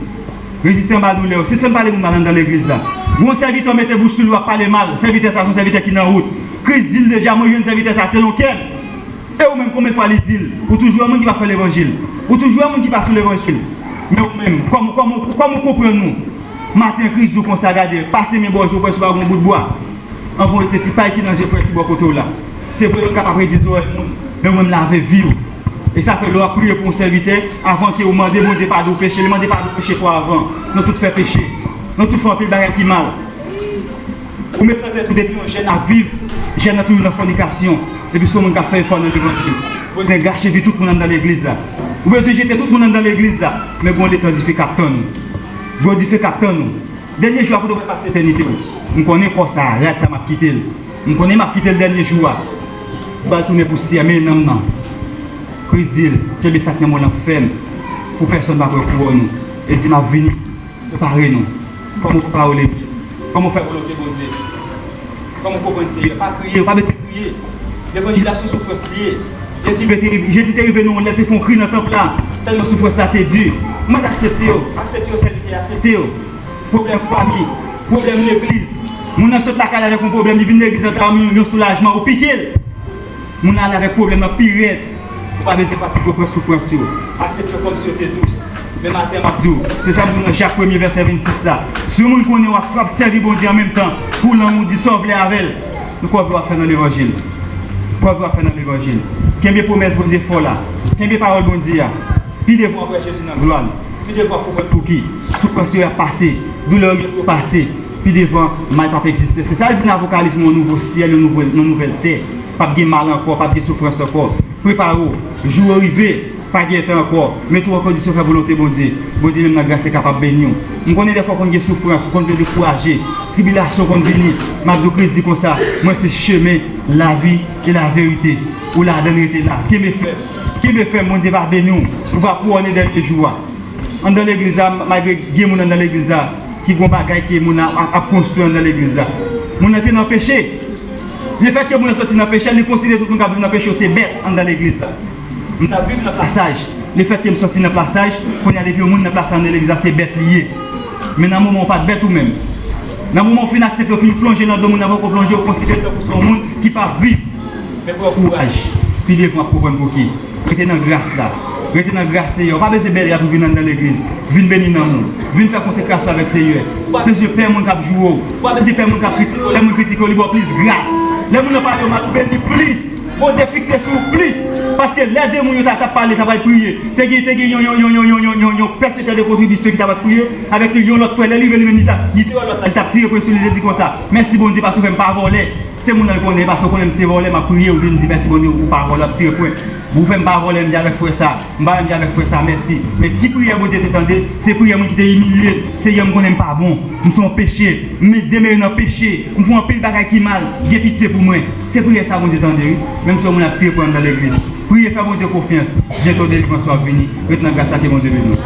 Reziste anba doulè yo. Sispann pale moun mal anndan legliz la. Gon sèvitè w mete bouch sou li, w ap pale mal. Sèvitè sa se yon sèvitè ki nan wout. Kris di l deja, mwen jwenn sèvitè sa selon kè m. E ou menm, konbyen fwa li di l? Ou toujou wè moun ki pa fè levanjil. Ou toujou wè moun ki pa sou levanjil. Men ou menm, kòman, kòman, kòman ou konprann ou? Maten Kris di w konsa, gade, pase men bò je w, ou pral sou yon bout bwa. Anvan w di se ti pay ki nan je frè ki bò kote w la. Se vre yo kapab redi zòrèy moun, men ou menm lave vi w. E sa fè lè w ap priye pou yon sèvitè, avan ke ou mande Bondye padon peche, li mande padon peche pou avan. Nou tout fè peche. Nou tout fè anpil bagay ki mal. Ou met nan tèt ou depi yon jèn ap viv, jèn nan toujou nan fònikasyon. Epi se yon moun k ap fè efò nan levanjil. Ou bezwen gache vi tout moun anndan legliz la. Ou bezwen jete tout moun anndan legliz la. Men gon letan dife k ap tann ou. Gon dife k ap tann ou. Dènye jou a kote w pral pase etènite w. M konnen kò sa a, rad sa a m ap kite l. M konnen m ap kite l dènye jou a. M pral tounen pousyè, men nanm nan. Kris di l, kenbe sa k nan men w lan fèm, pou pèsonn pa pran kouwòn ou. E l di m ap vini, prepare nou. Kòman w prepare w legliz? Kòman w fè volonte Bondye? Kòman w konprann Seyè? Pa kriye, w pa bezwen kriye. Levanjil la se soufrans li ye. Jezi te rive, Jezi te rive nan yon lè, te fè yon kri nan tanp la, tèlman soufrans la te di. Mwen aksepte yo, aksepte yo, sèvitè, aksepte yo. Pwoblèm fanmi, pwoblèm legliz. Moun nan sot lakay la avèk yon pwoblèm, li vin legliz la, ta yon, yon soulajman, ou pike l. Moun nan ale avèk pwoblèm nan pi rèd. Ou pa bezwen fatige w pran soufrans yo. Aksepte yo kòmsi yo te dous. Men maten an m ap di w, se sa m di w nan Jak premye vèsè vennsis la. Si yon moun konnen w ap, w ap sèvi Bondye an menm tan, pou lanmou di sa w vle avè l, men kòve w ap fè nan levanjil. Kòve w ap fè nan levanjil. Kenbe pwomès Bondye fè w la. Kenbe pawòl Bondye a. Pi devan w ap wè Jezi nan glwa l. Pi devan w ap konprann pouki soufrans yo ap pase, doulè yo pase. Pi devan, mal p ap egziste. Se sa l di nan Apokalis, yon nouvo syèl, yon nouvo, yon nouvèl tè. P ap gen mal ankò, p ap gen soufrans ankò. Prepare w. Jou yo rive. Pa gen tan ankò. Mete w an kondisyon fè volonte Bondye. Bondye menm nan gras li kapab beni w. M konnen dèfwa w konn gen soufrans, ou konn vle dekouraje. Tribilasyon konn vini. M ap di w, Kris di konsa, mwen se chemen, lavi e laverite. Ou ladan l, rete la. Kenbe fèm. Kenbe fèm, Bondye va beni w. Ou va kouwone dènye jou a. Anndan legliz la, malgre gen moun anndan legliz la, ki gon bagay ke moun nan ap, ap konstwi anndan legliz la. Moun nan te nan peche. Lefètke moun nan soti nan peche, li konsidere tout moun k ap viv nan peche yo se bèt anndan legliz la. M t ap viv nan plasaj. Lefètke m soti nan plasaj, kounye a depi yon moun nan plasaj anndan legliz la, se bèt li ye. Men nan moman ou pa t bèt ou menm. Nan moman ou fin aksepte, ou fin plonje nan do moun nan poko plonje, ou konsidere tankou se yon moun ki p ap viv. Men pran kouraj. Pi devan w ap konprann pouki. Rete nan gras la. Rete nan gras Seyè. Ou pa bezwen bèl rad pou vin anndan legliz. Vin beni nanm ou. Vin fè konsekrasyon avèk Seyè. Ou pa bezwen pè moun k ap joure w. Ou pa bezwen pè moun k ap kritike w. Lè moun kritike w, li ba w plis gras. Lè moun nan pale w mal, ou beni plis. Bondye fikse sou ou plis. Paske lè de moun yo ta, t ap pale, ta pral priye, te gen, te gen yon, yon, yon pèseptè de kontribisyon ki ta pral priye avèk li, yon lòt frè. Lè li rive, li menm, li t ap, li te wè lòt la, li t ap tire pwen sou li, li te di konsa: "Mèsi, Bondye, paske w fè m pa vòlè." Se moun nan konnen, paske w konnen m se vòlè, m ap priye, ou vin di: "Mèsi, Bondye, ou pa vòlè, w ap tire pwen." Ou fè m pa vòlè, m di avèk frè sa. M pa menm di avèk frè sa mèsi. Men ki priyè Bondye te tande? Se priyè moun ki te imilye l. "Seyè, m konnen m pa bon. M se yon peche. M demere nan peche. M fè anpil bagay ki mal. Gen pitye pou mwen." Se priyè sa Bondye tande, wi. Menm si yon moun ap tire pwen anndan legliz, priye, fè Bondye konfyans. Byento delivrans ou ap vini. Ret nan gras la, ke Bondye beni w.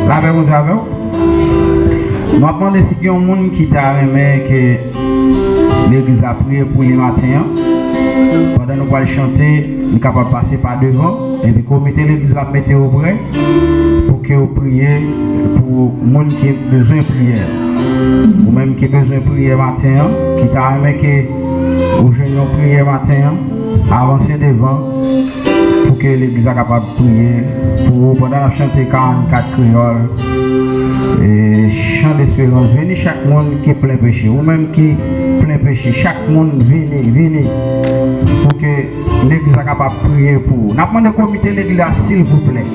Lapè Bondye avè w. Nou ap mande si gen yon moun ki ta renmen ke legliz la priye pou li maten an. Pandan nou pral chante, nou kapab pase pa devan. Epi komite legliz la ap mete yo prè pou ke yo priye pou moun ki bezwen priyè. Ou menm ki bezwen priyè maten an, ki ta renmen ke ou jwenn yon priyè maten an, avanse devan pou ke legliz la kapab priye pou ou pandan n ap chante karannkat kreyòl. E, chan desperans, vini chak moun ki plen peche. Ou menm ki plen peche, chak moun vini, vini pou ke legliz la kapab priye pou ou. N ap mande komite legliz la, silvouplè,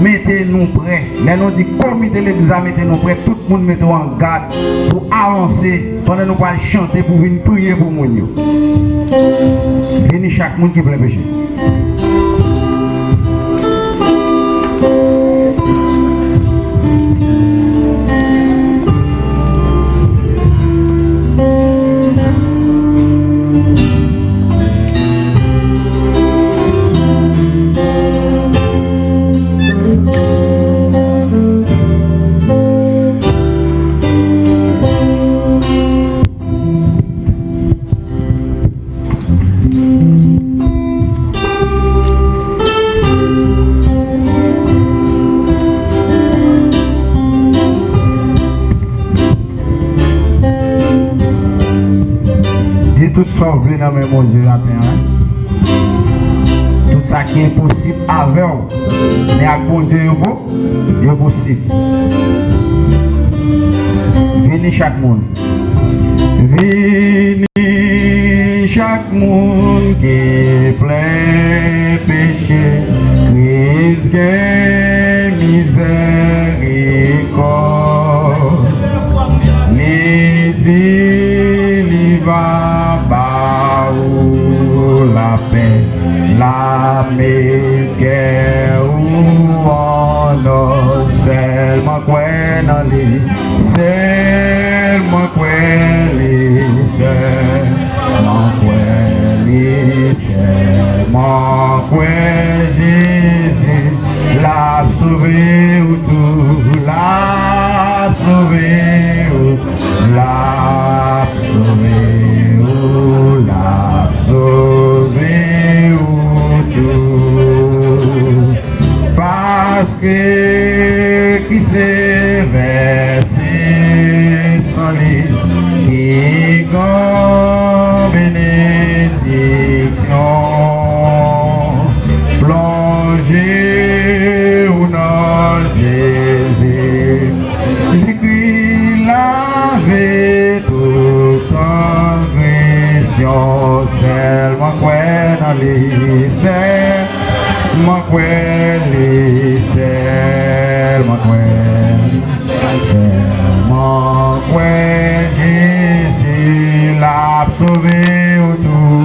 mete nou prè. Lè nou di komite legliz la mete nou prè, tout moun mete w an gad pou avanse pandan nou pral chante pou vin priye pou moun yo. Vini chak moun ki plen peche. Di tout sa w vle nan men Bondye maten an. Tout sa ki enposib avè w, men ak Bondye yo po-, yo posib. Vini chak moun. Vini chak moun ki plen peche, Kris gen mizèrikòd. Li di li va ba ou lapè, l ap met kè ou an òd. Sèlman kwè nan li, sèlman kwè li, sèlman kwè li, sèlman kwè Jezi. L ap sove ou tou, l ap sove ou, l ap sove ou, l ap sove ou tou. Paske Kris se vèse san li ki gran benediksyon. Plonje ou nan Jezi. Jezikri lave tout transgresyon. Sèlman kwè nan li, sèlman kwè li, sèlman kwè li, sèlman kwè Jezi. L ap sove ou tou,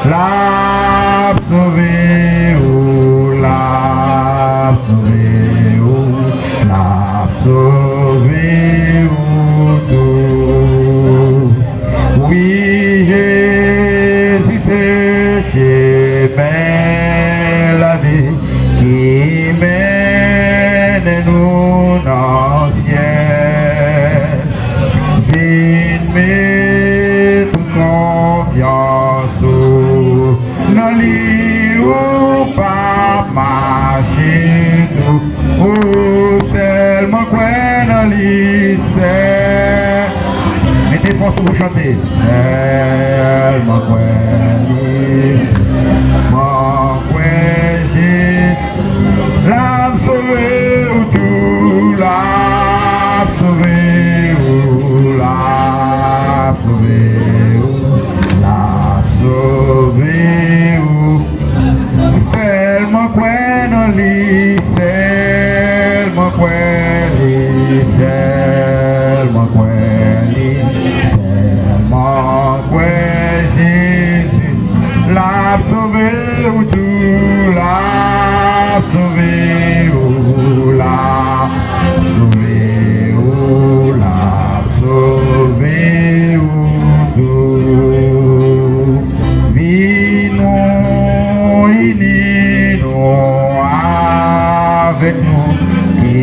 l ap sove ou, l ap sove ou, l ap sove ou tou. Wi, Jezi se chemen lavi ki mennen nou nan Pou chante. Sèlman kwè li, sèlman kwè Jezi, l ap sove w tou, l ap sove w, l ap sove w, l ap sove w. Sèlman kwè nan li, sèlman kwè li, sèlman kwè li, sèlman kwè Jezi. L ap sove w tou, l ap sove w, l ap sove w, l ap sove w tou. Vin nou ini nou avèk nou ki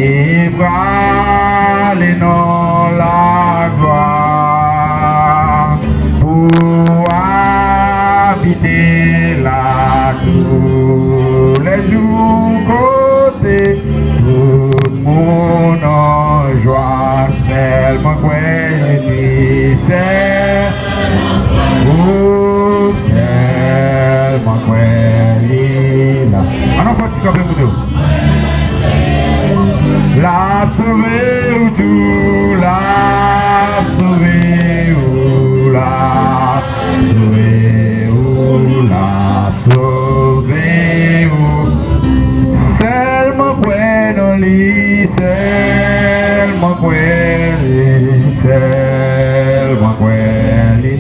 prale nan laglwa pou abite la toulèjou kote tout moun an jwa. Sèlman kwè li, sè, o, sèlman kwè li la. Ann fè ti kanpe pou nou. L ap sove w tou, l ap sove w, l ap sove w, l ap sove w. Sèlman kwè nan li, sèlman kwè li, sèlman kwè li,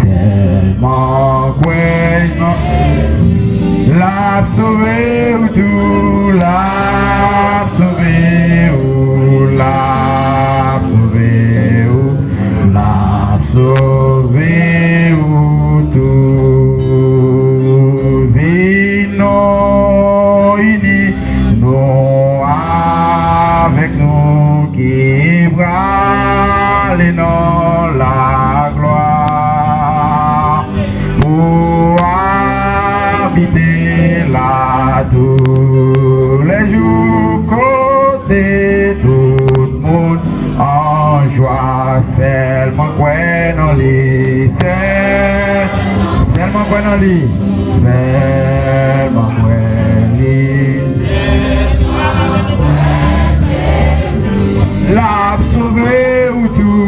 sèlman kwè nan li. L ap sove w tou, l ap sove w, l ap sove w, l ap sove w tou. Vin nou ini nou avèk nou ki prale nan laglwa pou abite la toulèjou kote tout moun an jwa. Sèlman kwè nan li, sèl, sèlman kwè nan li, sèlman kwè li. L ap sove w tou.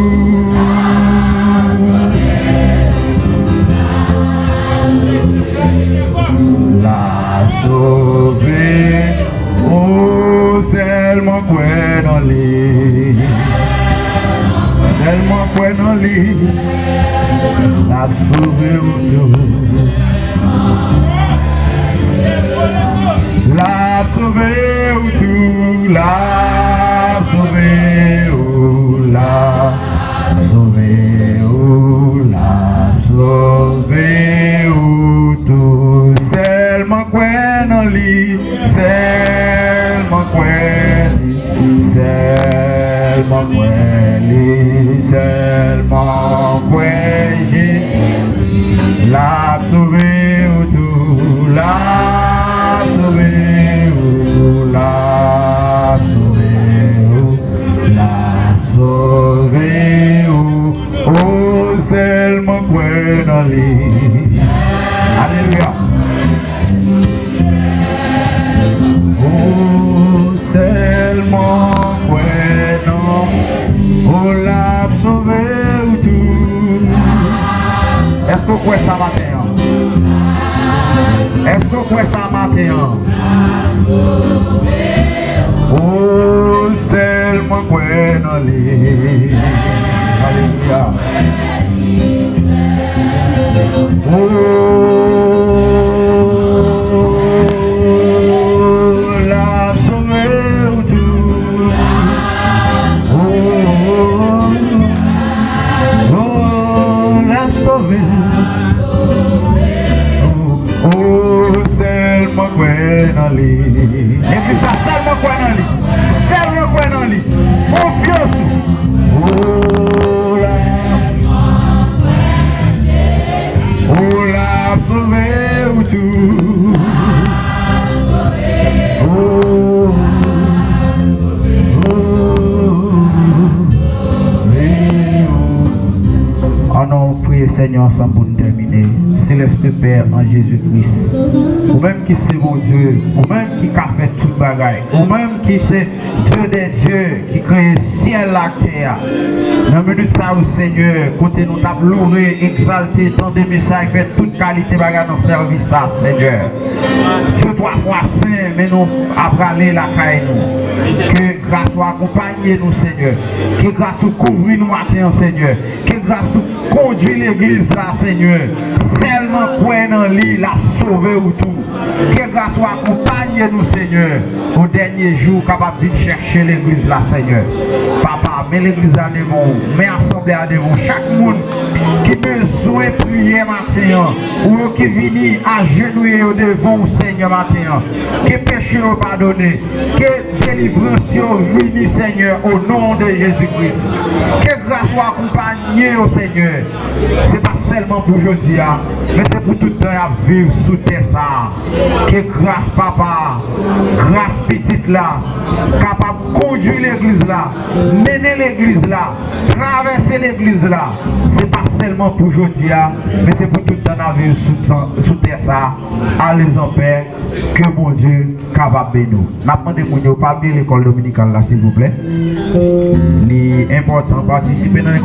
L ap sove w, sèlman kwè nan li. Sèlman kwè nan li. L ap sove w tou. L ap sove w tou, l ap sove w, l ap sove w, l ap sove w tou. Sèlman kwè nan li, sèlman kwè li, sèlman kwè li, sèlman kwè Jezi. L ap sove w tou, l ap sove w, l ap sove w, l ap sove w. O, sèlman kwè nan li. Alelouya. O, sèlman kwè nan, o, l ap sove w tou. Èske w kwè sa maten an? Èske w kwè sa maten an? O, sèlman kwè nan li. Alelouya. O, l ap sove w tou. O, o, l ap sove w. O, o, sèlman kwè nan li. Legliz la, sèlman kwè nan li. Sèlman kwè nan li. Konfyans ou. O, l ap Senyè, ansanm pou n tèmine. Seleste Pè, an Jezi Kris, ou menm ki se Bondye, ou menm ki ka fè tout bagay, ou menm ki se Dye dè dye, ki kreye syèl la ak tè a. Nan minit sa yo, Senyè, kote nou t ap loure, egzalte, tande mesaj, fè tout kalite bagay nan sèvis sa, Senyè. Dye twa fwa sen, men nou ap prale lakay nou. Ke gras ou akonpanye nou, Senyè. Ke gras ou kouvri nou maten an, Senyè. Ke gras ou kondui legliz la, Senyè. Sèlman kwè nan li, l ap sove ou tou. Ke gras ou akonpanye nou, Senyè. O dènye jou, ou kapab vin chèche legliz la, Senyè. Papa, men legliz la devan ou, men asanble a devan ou. Chak moun ki bezwen priyè maten an, ou yo ki vini ajenouye yo devan ou, Senyè, maten an. Ke peche yo padone, ke delivrans yo vini, Senyè, o non de Jezi Kris. Ke gras ou akonpanye yo, Senyè. Se pa sèlman pou jodi a, men se pou tout tan y ap viv sou tè sa a. Ke gras Papa a, gras Pitit la, kapab kondui legliz la, mennen legliz la, travèse legliz la. Se pa sèlman pou jodi a, men se pou tout tan n ap viv sou tan, sou tè sa a. Allez en paix, ke Bondye kapab beni w. N ap mande moun yo pa bliye lekòl dominikal la, silvouplè. Li enpòtan, patisipe nan lekòl